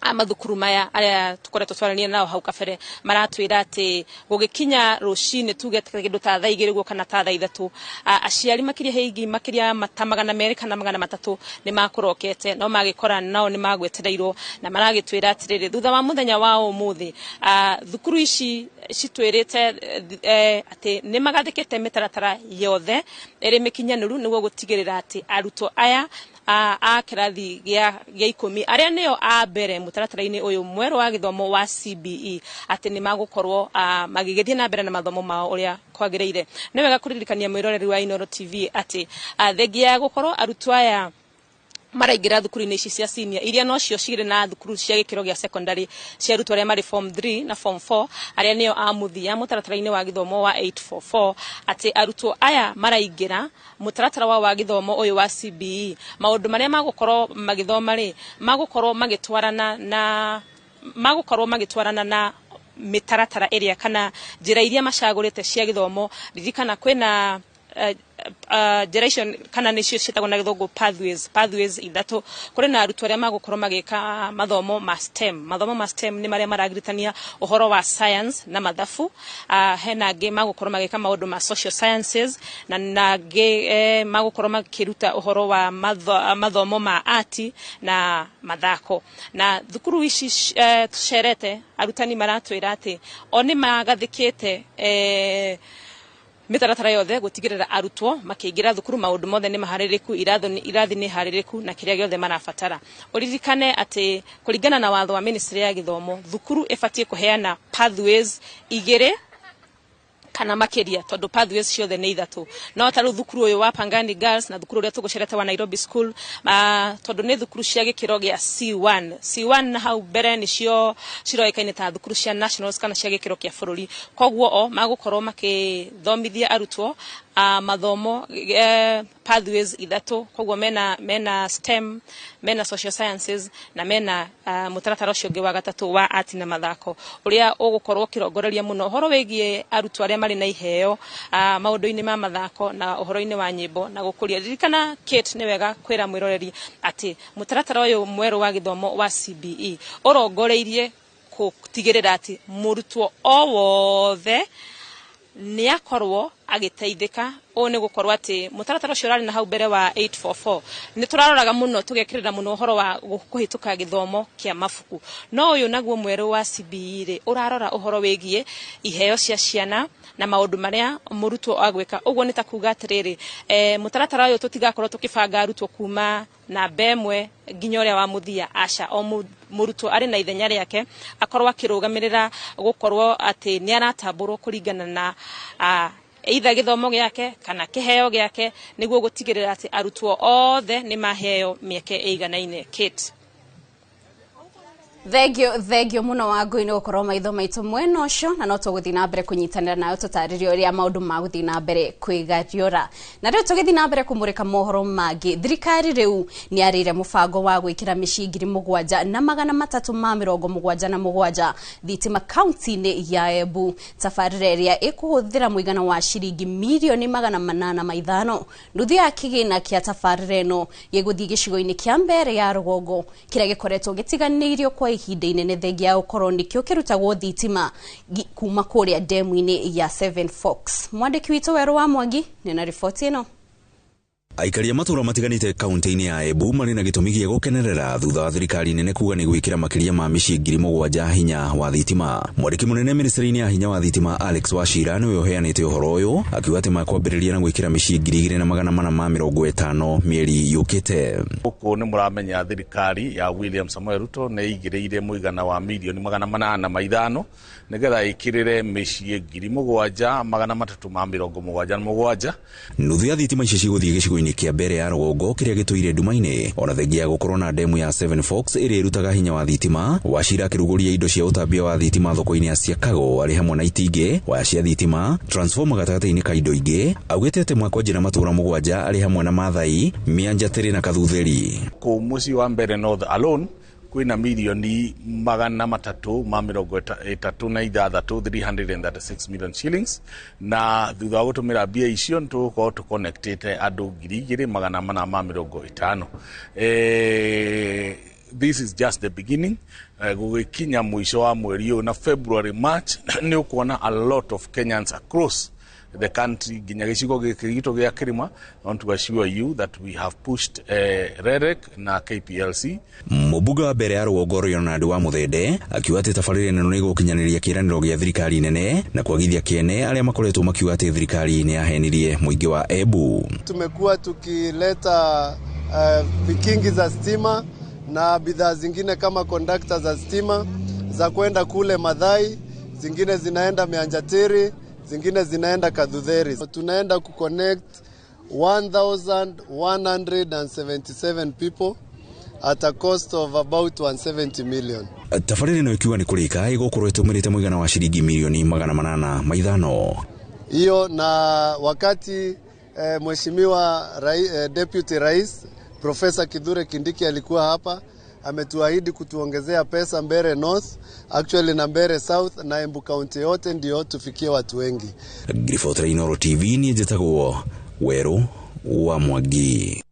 a mathukuru maya arĩa tũkoretwo twaranĩria nao hau kabere, maratwĩra atĩ gũgĩkinya rũcinĩ, tuge kĩndũ ta thaa 2 ũguo kana ta thaa 3, aciari makĩria hĩingi makĩria ta 200 kana 300 nĩ makũrokete, no magĩkora nao nĩ magwetereirwo, na maragĩtwĩra atĩrĩrĩ, thutha wa mũthenya wa ũmũthĩ, thukuru ici citwĩrĩte atĩ nĩ magathĩkĩte mĩtaratara yothe ĩrĩ mĩkinyanĩru nĩguo gũtigĩrĩra atĩ arutwo aya a kĩrathi gĩa 10, arĩa nĩo a mbere mũtaratara-inĩ ũyũ mwerũ wa gĩthomo wa CBE, atĩ nĩ magũkorwo magĩgĩthiĩ na mbere na mathomo mao ũrĩa kwagĩrĩire. Nĩ wega kũririkania mwĩroreri wa Inooro TV atĩ thengia ya gũkorwo arutwo aya maraingĩra thukuru-inĩ ici cia senior, iria nocio cirĩ na thukuru cia gĩkĩro gĩa secondary cia arutwo arĩa marĩ form 3 na form 4, arĩa nĩo a mũthia mũtaratara-inĩ wa gĩthomo wa 844, atĩ arutwo aya maraingĩra mũtaratara wao wa gĩthomo ũyũ wa CBE, maũndũ marĩa magũkorwo magĩthoma rĩ, magũkorwo magĩtwarana na mĩtaratara ĩrĩa kana njĩra iria macagũrĩte cia gĩthomo. Ririkana kwĩna njĩra icio kana nĩcio ciĩtagwo na gĩthũngũ pathways ithatũ. Kũrĩ na arutwo arĩa magũkorwo magĩka mathomo ma STEM. Mathomo ma STEM nĩ marĩa maragiritania ũhoro wa science na mathabu. Hena angĩ magũkorwo magĩka maũndũ ma social sciences, na angĩ magũkorwo makĩruta ũhoro wa mathomo ma art na mathako. Na thukuru ici tũcerete, arutani maratwĩra atĩ o nĩ magathĩkĩte mĩtaratara yothe gũtigĩrĩra arutwo makĩingĩra thukuru maũndũ mothe nĩ maharĩrĩku, irathi nĩ harĩrĩku na kĩrĩa gĩothe marabatara. Ũririkane atĩ kũringana na watho wa ministry ya gĩthomo, thukuru ĩbatiĩ kũheana pathways igĩrĩ kana makĩria, tondũ pathways ciothe nĩ ithatũ. No ta rĩu thukuru ũyũ wa Pangani Girls na thukuru ũrĩa tũgũcerete wa Nairobi School, tondũ nĩ thukuru cia gĩkĩro gĩa C1, C1 na hau mbere nĩcio ciroĩkaine ta thukuru cia nationals kana cia gĩkĩro kĩa bũrũri, koguo o magũkorwo makĩthomithia arutwo mathomo pathways ithatũ. Koguo mena STEM, mena social sciences na mena mũtaratara ũcio ũngĩ wa gatatũ wa art na mathako, ũrĩa ũgũkorwo ũkĩrongoreria mũno ũhoro wĩgiĩ arutwo arĩa marĩ na iheo maũndũ-inĩ ma mathako na ũhoro-inĩ wa nyĩmbo na gũkũria. Ririkana Kate, nĩ wega kwĩra mwĩroreri atĩ mũtaratara ũyũ mwerũ wa gĩthomo wa CBE ũrongoreirie gũtigĩrĩra atĩ mũrutwo o wothe nĩ akorwo agĩteithĩka. Ũũ nĩ gũkorwo atĩ mũtaratara ũcio ũrarĩ na hau mbere wa 844 nĩ tũraroraga mũno, tũgekĩrĩra mũno ũhoro wa kũhĩtũka gĩthomo kĩa mabuku, no ũyũ naguo mwerũ wa CBE rĩ, ũrarora ũhoro wĩgiĩ iheo cia ciana na maũndũ marĩa mũrutwo agwĩka. Ũguo nĩ ta kuga atĩrĩrĩ, mũtaratara ũyũ tũtigakorwo tũkĩbanga arutwo kuma namba 1 nginya ũrĩa wa mũthia. Aca, o mũrutwo arĩ na ithenya rĩake, akorwo akĩrũgamĩrĩra gũkorwo atĩ nĩ aratambũrwo kũringana na either gĩthomo gĩake kana kĩheo gĩake, nĩguo gũtigĩrĩra atĩ arutwo othe nĩ maheo mĩeke ĩiganaine. Kate.
Thengio, thengio muno Wangui nĩ gũkorwo maitho maitũ mwena ũcio, na no tũgũthiĩ na mbere kũnyitanĩra nawe tũtarĩrie ũrĩa maũndũ magũthiĩ na mbere kwĩgariũra. Na rĩu tũgĩthiĩ na mbere kũmũrĩka mohoro mangĩ, thirikari rĩu nĩ yarĩire mũbango wa gwĩkĩra mĩciĩ 7377 thitima kaunti-inĩ ya Embu, tabarĩra ĩrĩa ĩkũhũthĩra mũigana wa ciringi mirioni 805. Nuthu ya kĩgĩna kĩa tabarĩra ĩno gĩgũthiĩ gĩcigo-inĩ kĩa Mbere ya Rũgongo, kĩrĩa gĩkoretwo gĩtiganĩirio kwa ihinda inene thengia ya gũkorwo nĩkĩo kĩrutagwo thitima kuma kũrĩa ndemu-inĩ ya Seven Forks. Mwandĩki witũ Werũ wa Mwangi nĩ na riboti ĩno.
Aikari a matũũra matiganĩte kaunti-inĩ ya Embu marĩ na gĩtũmi gĩa gũkenerera thutha wa thirikari nene kuga nĩ gwĩkĩra makĩria ma mĩciĩ 7,000 hinya wa thitima. Mwandĩki mũnene ministry-inĩ ya hinya wa thitima Alex Wachira nĩwe ũheanĩte ũhoro ũyũ akiuga atĩ makwambĩrĩria na gwĩkĩra mĩciĩ 2,450 mĩeri yũkĩte.
Gũkũ nĩ mũramenya thirikari ya William Samoei Ruto nĩ ĩigĩrĩire mũigana wa mirioni 805 nĩgetha ĩkĩrĩre mĩciĩ 7,377.
Nuthu ya thitima ici cigũthiĩ gĩcigo-inĩ kĩa mbere ya rũgongo kĩrĩa gĩtũire nduma-inĩ, ona thengia ya gũkorwo na demu ya Seven Forks ĩrĩa ĩrutaga hinya wa thitima. Wachira akĩrugũria indo cia ũtambia wa thitima thoko-inĩ ya Siakago arĩ hamwe na itingĩ, waya cia thitima, transformer gatagatĩ-inĩ ka indo ingĩ. Augĩte atĩ makwanjia na matũũra 7 arĩ hamwe na Maathai, Mĩanjatĩrĩ na Kathutheri.
Kũu mũciĩ wa Mbere North alone kwĩna mirioni 336 336 million shillings, na thutha wa gũtũmĩra mbia icio nĩ tũgũkorwo tũconnectĩte andũ 2,450. This is just the beginning. Gũgĩkinya mũico wa mweri ũyũ na February, March nĩ ũkuona a lot of Kenyans across the country nginya gĩcigo gĩkĩ gitũ gĩa Kĩrĩma. I want to assure you that we have pushed REREC na KPLC.
Mũmbunge wa mbere ya rũgongo Leonard wa Mũthende akiuga atĩ tabarĩra ĩno nĩ ĩgũkinyanĩria kĩĩranĩro gĩa thirikari nene na kwagithia kĩene arĩa makoretwo makiuga atĩ thirikari nĩ yahenirie mũingĩ wa Embu.
Tumekuwa tukileta vikingi za stima na bidhaa zingine kama kondakta za stima za kwenda kule Mathai, zingine zinaenda Mianjatiri, zingine zinaenda Kathutheri. Tunaenda kuconnect 1177 people at a cost of about 170 million.
Tabarĩra ĩno ikiuga nĩ kũrĩka ĩgũkorwo ĩtũmĩrĩte mũigana wa shilingi milioni 805.
Hiyo na wakati Mheshimiwa Deputy Rais Professor Kithure Kindiki alikuwa hapa, ametuahidi kutuongezea pesa Mbere North, actually na Mbere South na Embu County yote ndio tufikie watu wengi.
Ngiribotera Inooro TV ni njĩtagwo Weru wa Mwangi.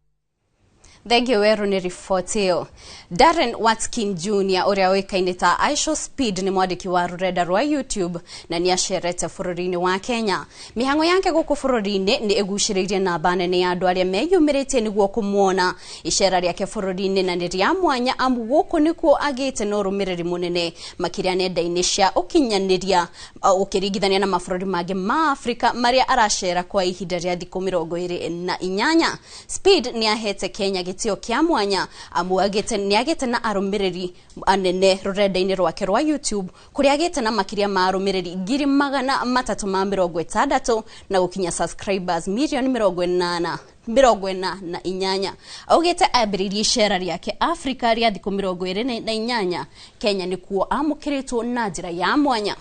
Thank you Weru nĩ riboti ĩyo. Darren Watkin Jr ũrĩa ũĩkaine ta Aisho Speed nĩ mwandĩki wa rũrenda rwa YouTube na nĩ acerete bũrũri-inĩ wa Kenya. Mĩhang'o yake gũkũ bũrũri-inĩ nĩ ĩgucĩrĩirie namba nene ya andũ arĩa meyumĩrĩtie nĩguo kũmuona. Icera rĩake bũrũri-inĩ na nĩ rĩa mwanya amu gũkũ nĩkuo agĩte na ũrũmĩrĩri mũnene makĩria nenda-inĩ cia ũkinyanĩria ũkĩringithania na mabũrũri mangĩ ma Afrika marĩa aracera kwa ihinda rĩa thikũ 28. Speed nĩ ahete Kenya gĩtĩo kĩa mwanya amu nĩ agĩte na arũmĩrĩri anene rũrenda-inĩ rwake rwa YouTube kũrĩa agĩte na makĩria ma arũmĩrĩri 360,000 na gũkinya subscribers milioni 48. Augĩte ambĩrĩirie icera rĩake Afrika rĩa thikũ 28. Kenya nĩkuo amũkĩrĩtwo na njĩra ya mwanya.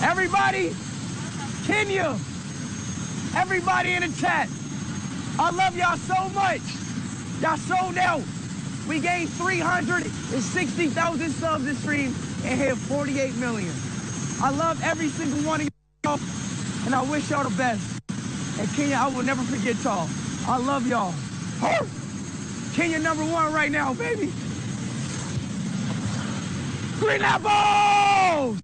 Everybody, Kenya, everybody in the chat, I love y'all so much. Y'all sold out. We gained 360,000 subs this stream and hit 48 million. I love every single one of y'all, and I wish y'all the best. And Kenya, I will never forget y'all. I love y'all. Kenya #1 right now, baby. Green apples!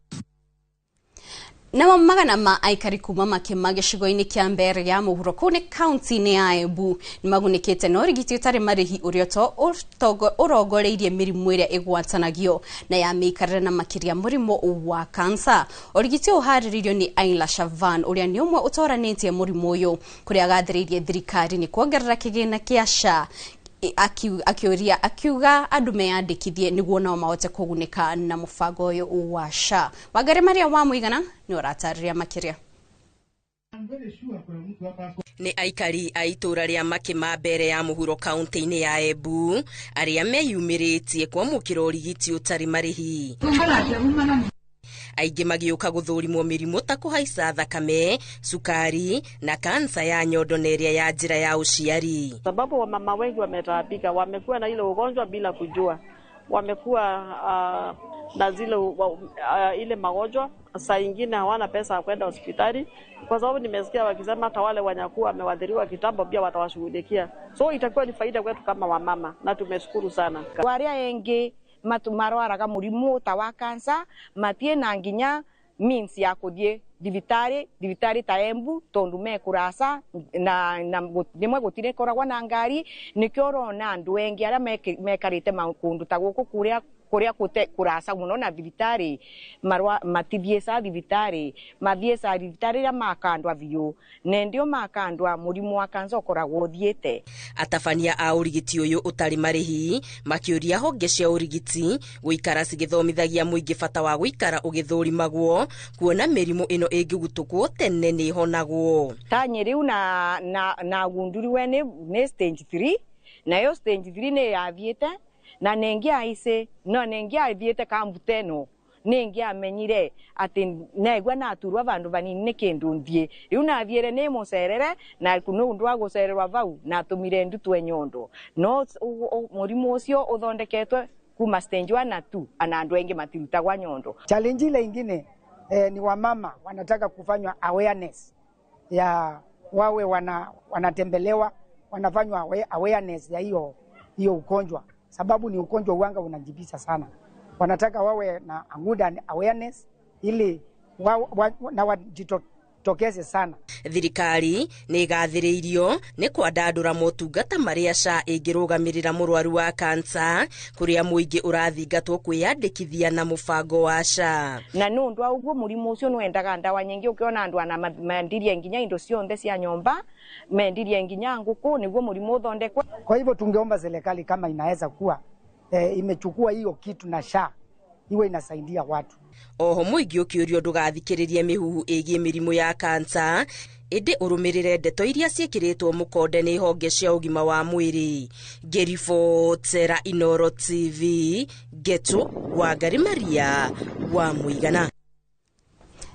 Namo magana ma aikari kuma makĩma gĩcigo-inĩ kĩa Mbere ya mũhuro kũu nĩ kaunti-inĩ ya Embu nĩ magunĩkĩte na ũrigiti ũtarĩ marĩhi ũrĩa ũrongoreirie mĩrimũ ĩrĩa ĩgwatanagio na ya mĩikarĩre na makĩria mũrimũ wa kansa. Ũrigiti ũyũ ũharĩrĩirio nĩ Aila Shavan ũrĩa nĩ ũmwe ũtoranĩtie mũrimũ ũyũ kũrĩa agathĩrĩirie thirikari nĩ kuongerera kĩgĩna kĩa SHA akiuria akiuga andu meyandĩkithie nĩguo nao mahote kũgunĩka na mũbango ũyũ wa SHA. Wangari Maria wa Mũigana nĩ ũratarĩria makĩria.
Nĩ aikari a itũra rĩa Makĩma Mbere ya mũhuro kaunti-inĩ ya Embu arĩa meyumĩrĩtie kwamũkĩra ũrigiti ũtarĩ marĩhi. Aingĩ magĩũka gũthũrimwo mĩrimũ ta kũhaica thakame, cukari na kansa ya nyondo na ĩrĩa ya njĩra ya ũciari.
Sababu wamama wengi wametaabika, wamekuwa na ile ugonjwa bila kujua, wamekuwa na zile ile magonjwa. Saa ingine hawana pesa ya kwenda hospitali, kwa sababu nimesikia wakisema hata wale wanyakuwa wamewadhiriwa kitambo pia watawashughulikia. So itakuwa ni faida kwetu kama wamama na tumeshukuru sana.
Waria engi marwaraga murimu ta wa kansa matie na nginya means ya kuthie thibitari ta Embu tondu me kurasa na nimwe gutire koragwa na ngari nikio urona andu engi aria mekarite makundu ta guku kuria kuria kurasa muno na thibitari marwa matithieca thibitari mathieca thibitari ria makandwa biu na ndio makandwa murimu wa kansa ukoragwo uthiite.
Atabania a urigiti uyu utari marihi makiuria honge cia urigiti guikara cigithomithagia muingi bata wa guikara ugithurimagwo kuona mirimu ino ingigutukwo tene ni ihonagwo.
Ta Nyeri na gunduriwe ni stage 3 nayo stage 3 ni yathiite na nengi aice no nengi athiite kambuteno nengi amenyire ati negwa na aturwa vandu vanini ni kindu nthie riu nathiire ni mucerere na no undu wa gucererwa vau na atumire ndutwe nyondo no murimu ucio uthondeketwe kuma stage 1 na 2 ana andu aingi matirutagwa nyondo.
Challenge ile ingine ni wamama wanataka kufanywa awareness ya wawe wanatembelewa wanafanywa awareness ya hiyo ugonjwa, sababu ni ugonjwa uwanga unajibisa sana. Wanataka wawe na good awareness ili na wajitokeze sana.
Thirikari nĩ ĩgathĩrĩirio nĩ kwandandũra motungata marĩa SHA ĩngĩrũgamĩrĩra mũrwaru wa kansa kũrĩa mũingĩ ũrathingatwo kwĩyandĩkithia na mũbango wa SHA.
Na nĩ ũndũ wa ũguo mũrimũ ũcio nĩwendaga ndawa nyingĩ, ũkĩona andũ ana mendirie nginya indo cionthe cia nyũmba, mendirie nginya ngũkũ nĩguo mũrimũ ũthondekwe.
Kwa hivyo tungeomba serikali kama inaweza kuwa imechukua hiyo kitu na SHA iwe inasaidia watu.
Oho mũingĩ ũkĩũrio ndũgathikĩrĩrie mĩhuhu ĩgiĩ mĩrimũ ya kansa ĩndĩ ũrũmĩrĩre ndeto iria ciĩkĩrĩtwo mũkonde nĩ honge cia ũgima wa mwĩrĩ. Ngĩribotera Inoro TV, Ngetu Wangari Maria wa Mũigana.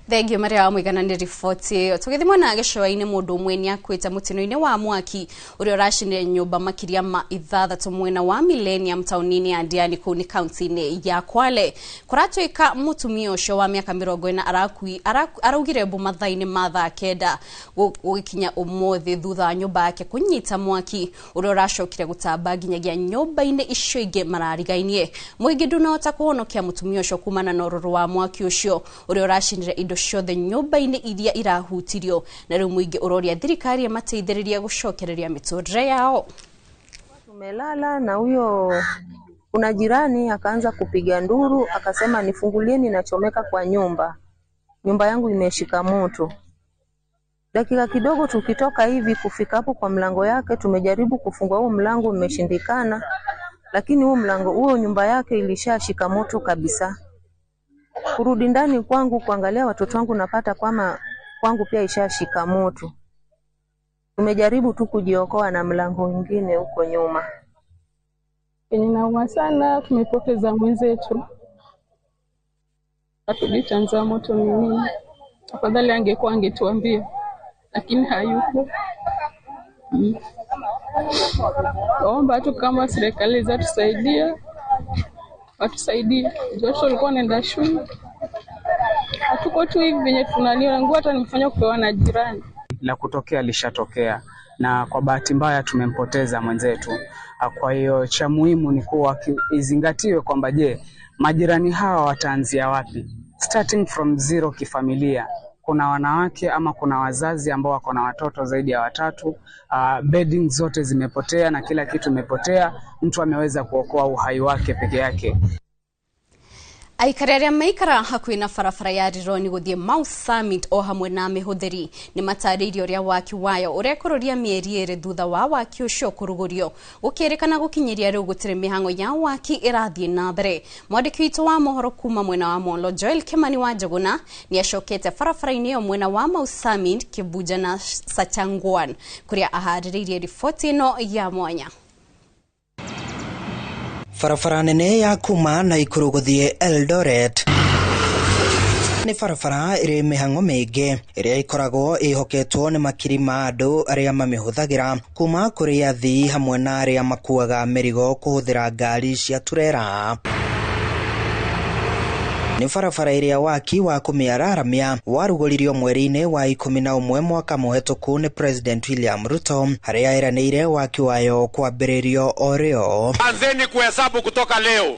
Thengiũ Maria wa Mũigana nĩ riboti ĩyo. Tũgĩthiĩ mwena wa gĩcũa-inĩ, mũndũ ũmwe nĩ akuĩte mũtino-inĩ wa mwaki ũrĩa ũracinire nyũmba makĩria ma 6 mwena wa Millennium taũni-inĩ ya Ndiani kũu nĩ kaunti-inĩ ya Kwale. Kũratuĩka mũtumia ũcio wa mĩaka 40 araugire mbu mathaa-inĩ ma thaa 9 gũgĩkinya ũmũthĩ thutha wa nyũmba yake kũnyita mwaki ũrĩa ũracokire gũtamba nginyagia nyũmba-inĩ icio ingĩ mararigainie. Mũingĩ ndũnahota kũhonokia mũtumia ũcio kumana na ũrũrũ wa mwaki ũcio ũrĩa ũracinire indo ciothe nyũmba-inĩ iria irahutirio, na rĩu mũingĩ ũroria thirikari ĩmateithĩrĩrie gũcokereria mĩtũrĩre yao.
Tumelala na huyo kuna jirani akaanza kupiga nduru akasema, nifungulieni, nachomeka kwa nyumba, nyumba yangu imeshika moto. Dakika kidogo tukitoka hivi kufika hapo kwa mlango yake, tumejaribu kufungua huo mlango umeshindikana, lakini huo mlango huo nyumba yake ilishashika moto kabisa. Kurudi ndani kwangu kuangalia watoto wangu napata kwama kwangu pia ishashika moto. Tumejaribu tu kujiokoa na mlango mwingine huko nyuma.
Ninauma sana, tumepoteza mwenzetu. Hatujui chanzo moto ni nini. Afadhali angekuwa angetuambia, lakini hayupo. Naomba tu kama serikali zatusaidia, watusaidie. Watoto walikuwa wanaenda shule. Hatuko tu hivi venye tunaliona, nguo hata nimefanya kupewa na jirani.
La kutokea lishatokea, na kwa bahati mbaya tumempoteza mwenzetu. Kwa hiyo cha muhimu ni kuwa izingatiwe kwamba je, majirani hawa wataanzia wapi? Starting from zero kifamilia. Kuna wanawake ama kuna wazazi ambao wako na watoto zaidi ya 3. Bedding zote zimepotea na kila kitu imepotea. Mtu ameweza kuokoa uhai wake peke yake.
Aikari arĩa maikara hakuhĩ na barabara ya Rironi gũthiĩ Mau Summit o hamwe na mĩhũthĩri nĩ matarĩirie ũrĩa waki wayo ũrekũrũria mĩeri 2 thutha wa waki ũcio kũrugũrio. Gũkĩrĩkana gũkinyĩria rĩu gũtirĩ mĩhang'o ya waki ĩrathiĩ na mbere. Mwandĩki witũ wa mohoro kuma mwena wa Molo Joel Kimani wa Njuguna nĩ acokete barabara-inĩ ĩyo mwena wa Mau Summit, Kibuja na Sachangwan kũrĩa aharĩrĩirie riboti ĩno ya mwanya.
Barabara nene ya kuma Naikuru guthie Eldoret
Nĩ barabara ĩrĩ mĩhang'o mĩingĩ ĩrĩa ĩkoragwo ĩhoketwo nĩ makiri ma andũ arĩa mamĩhũthagĩra kuma kũrĩ athii hamwe na arĩa makuaga mĩrigo kũhũthĩra ngari cia turera. Nĩ barabara ĩrĩa waki wa kũmĩararamia warugũririo mweri-inĩ wa 11 mwaka mũhetũku nĩ President William Ruto, harĩa eranĩire waki wayo kwambĩrĩrio o rĩo.
Anzeni kuhesabu kutoka leo.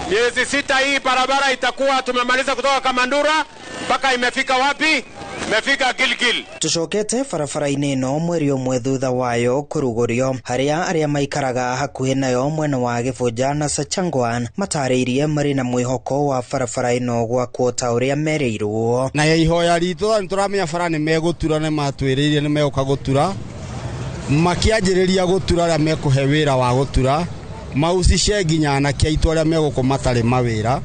Miezi 6 hii barabara itakuwa tumemaliza kutoka Kamandura mpaka imefika wapi? Imefika Gilgil.
Tucokete barabara-inĩ ĩno mweri ũmwe thutha wayo kũrugũrio, harĩa arĩa maikaraga hakuhĩ nayo mwena wa Gĩbũnja na Sachangwan matarĩirie marĩ na mwĩhoko wa barabara ĩno gwakwo ta ũrĩa merĩirwo.
Na ya ihoya ritũ nĩ tũramenya bara nĩ megũtura, nĩ matwĩrĩire nĩ megũka gũtura, makĩanjĩrĩria gũtura arĩa mekũhe wĩra wa gũtura maucice nginya anake aitũ arĩa megũkũ matarĩ mawĩra.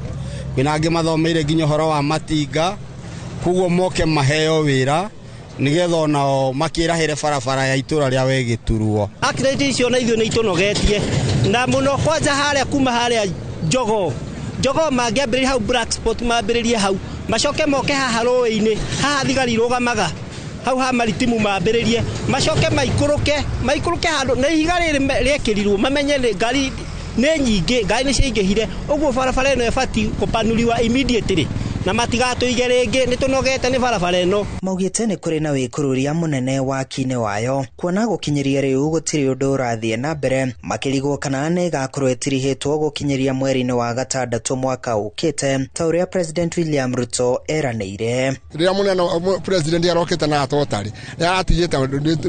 Kwĩna angĩ mathomeire nginya ũhoro wa matinga, koguo moke maheo wĩra nigetha onao makĩrahĩre barabara ya itũra rĩa Wegĩturuo.
Accident icio na ithuĩ nĩ itũnogetie na mũno, kwanja harĩa kuma harĩa Jogoo Jogoo mangĩambĩrĩria hau black spot, mambĩrĩrie hau macoke moke haha rũĩ-inĩ haha thigari irũgamaga hau ha maritimu mambĩrĩrie macoke maikũrũke handũ na ihiga rĩrĩ rĩekĩrirwo mamenye nĩ ngari nĩ nyingĩ, ngari nĩ ciaingĩhire, ũguo barabara ĩno ĩbatiĩ kũpanũriwa immediately na matigatũige rĩngĩ, nĩ tũnogete nĩ barabara ĩno.
Maugĩte nĩ kũrĩ na wĩkũrũria mũnene waki-inĩ wayo, kuona gũkinyĩria rĩu gũtirĩ ũndũ ũrathiĩ na mbere, makĩrigwo kana nĩ ĩgakorwo ĩtirihĩtwo gũkinyĩria mweri-inĩ wa 6 mwaka ũkĩte ta ũrĩa President William Ruto eranĩire.
Rĩrĩa mũnene president arokĩte na atotarĩ nĩ aratigĩte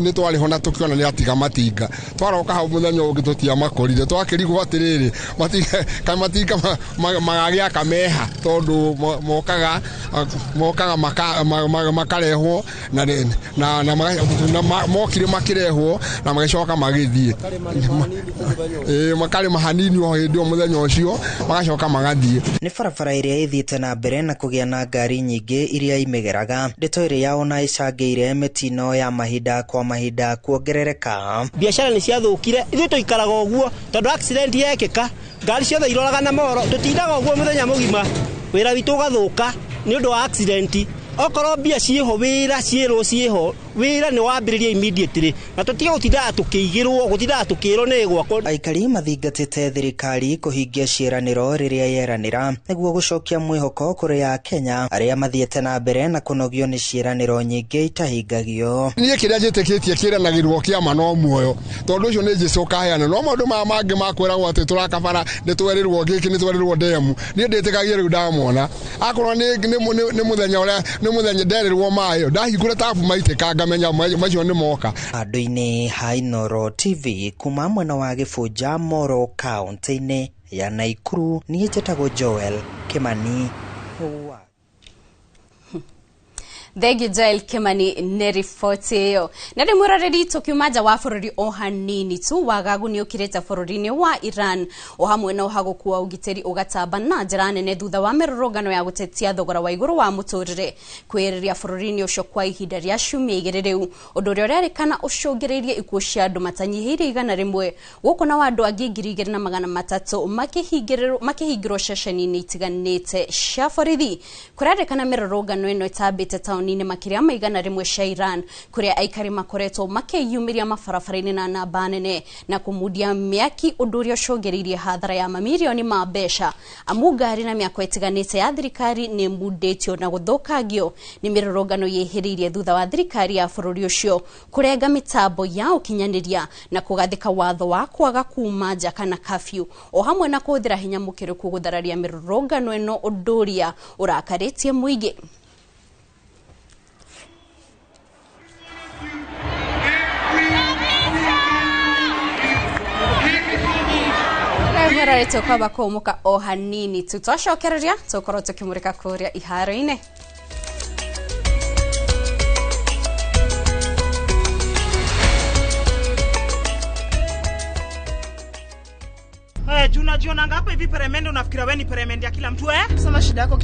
nĩ twarĩho na tũkĩona nĩ atiga matinga, twaroka hau mũthenya ũngĩ tũtiamakorire, twakĩrigwo atĩrĩrĩ kaĩ matinga magagĩaka meha tondũ mokaga makarehwo na mokire makĩrehwo na magĩcoka magĩthiĩ makarĩma hanini o hĩndĩ o mũthenya ũcio magacoka magathiĩ.
Nĩ barabara ĩrĩa ĩthiĩte na mbere na kũgĩa na ngari nyingĩ iria imĩgeraga, ndeto ĩrĩa ona ĩcangĩire mĩtino ya mahinda kwa mahinda kuongerereka.
Biacara nĩ ciathũkire, ithuĩ tũikaraga ũguo tondũ accident yekĩka ngari ciothe iroraga na moro, tũtindaga ũguo mũthenya mũgima, wĩra witũ ũgathũka nĩ ũndũ wa accident. Okorwo mbia ciĩho wĩra ciĩrwo ciĩho wĩra nĩ wambĩrĩria immediately na tũtige gũtindaga tũkĩigĩrwo gũtindaga tũkĩrwo nĩ gwakwo.
Aikari mathingatĩte thirikari kũhingia ciĩranĩro rĩrĩa yeranĩra nĩguo gũcokia mwĩhoko kũrĩ Akenya arĩa mathiĩte na mbere na kũnogio nĩ ciĩranĩro nyingĩ itahingagio.
Niĩ kĩrĩa njĩtĩkĩtie kĩranagĩrwo kĩama no muoyo, tondũ ũcio nĩ Jesũ ũkaheana, no maũndũ maya mangĩ makwĩragwo atĩ tũraka bara nĩ twerĩrwo gĩkĩ nĩ twerĩrwo ndemu, niĩ ndĩtĩkagia rĩu ndamona akorwo nĩ mũthenya ũrĩa nĩ mũthenya nderĩrwo maĩ ndahingũra tabu maitĩka ngamenya macio nĩ moka.
Handũ-inĩ ha Inooro TV kuma mwena wa Gĩbũnja Moro kaunti-inĩ ya Naikuru, niĩ njĩtagwo Joel Kimani.
Thengi Joel Kimani nĩ riboti ĩyo. Na rĩu mwĩroreri tũkiuma nja wa bũrũri o hanini tu, wagagu nĩ ũkirĩte bũrũri-inĩ wa Iran o hamwe na ũhagũku wa ũgitĩri ũgatamba na njĩra nene thutha wa mĩrũrũngano ya gũtetia thogora wa igũrũ wa mũtũrĩre kwĩrĩria bũrũri-inĩ ũcio kwa ihinda rĩa ciumia 2 rĩu, ũndũ ũrĩa ũrerĩkana ũcũngĩrĩirie ikuũ cia andũ matanyihĩire 100 gũkũ na andũ angĩ 2300 makĩhingĩrwo ceceni-inĩ itiganĩte cia borithi. Kũrerĩkana mĩrũrũngano ĩno ĩtambĩte taũni-inĩ makĩria ma 100 cia Iran kũrĩa aikari makoretwo makĩyumĩria mabarabara-inĩ na namba nene na kũmundia mĩaki, ũndũ ũrĩa ũcũngĩrĩirie hathara ya mamirioni ma mbeca amu ngari na mĩako ĩtiganĩte ya thirikari nĩ ĩmundĩtio na gũthũkangio nĩ mĩrũrũngano yĩhĩrĩirie thutha wa thirikari ya bũrũri ũcio kũrenga mĩtambo ya ũkinyanĩria na kũgathĩka watho wa kwaga kuma nja kana curfew o hamwe na kũhũthĩra hinya mũkĩrũku gũthararia mĩrũrũngano ĩno, ũndũ ũrĩa ũrakarĩtie mũingĩ. Mwĩroreri tũkwamba kũũmũka o hanini tu, twacokereria tũkorwo tũkĩmũrĩka kũrĩa iharo-inĩ.
Unajionanga hapa hivi peremende, unafikira wewe ni peremende ya kila mtu eh?
Sema shida yako.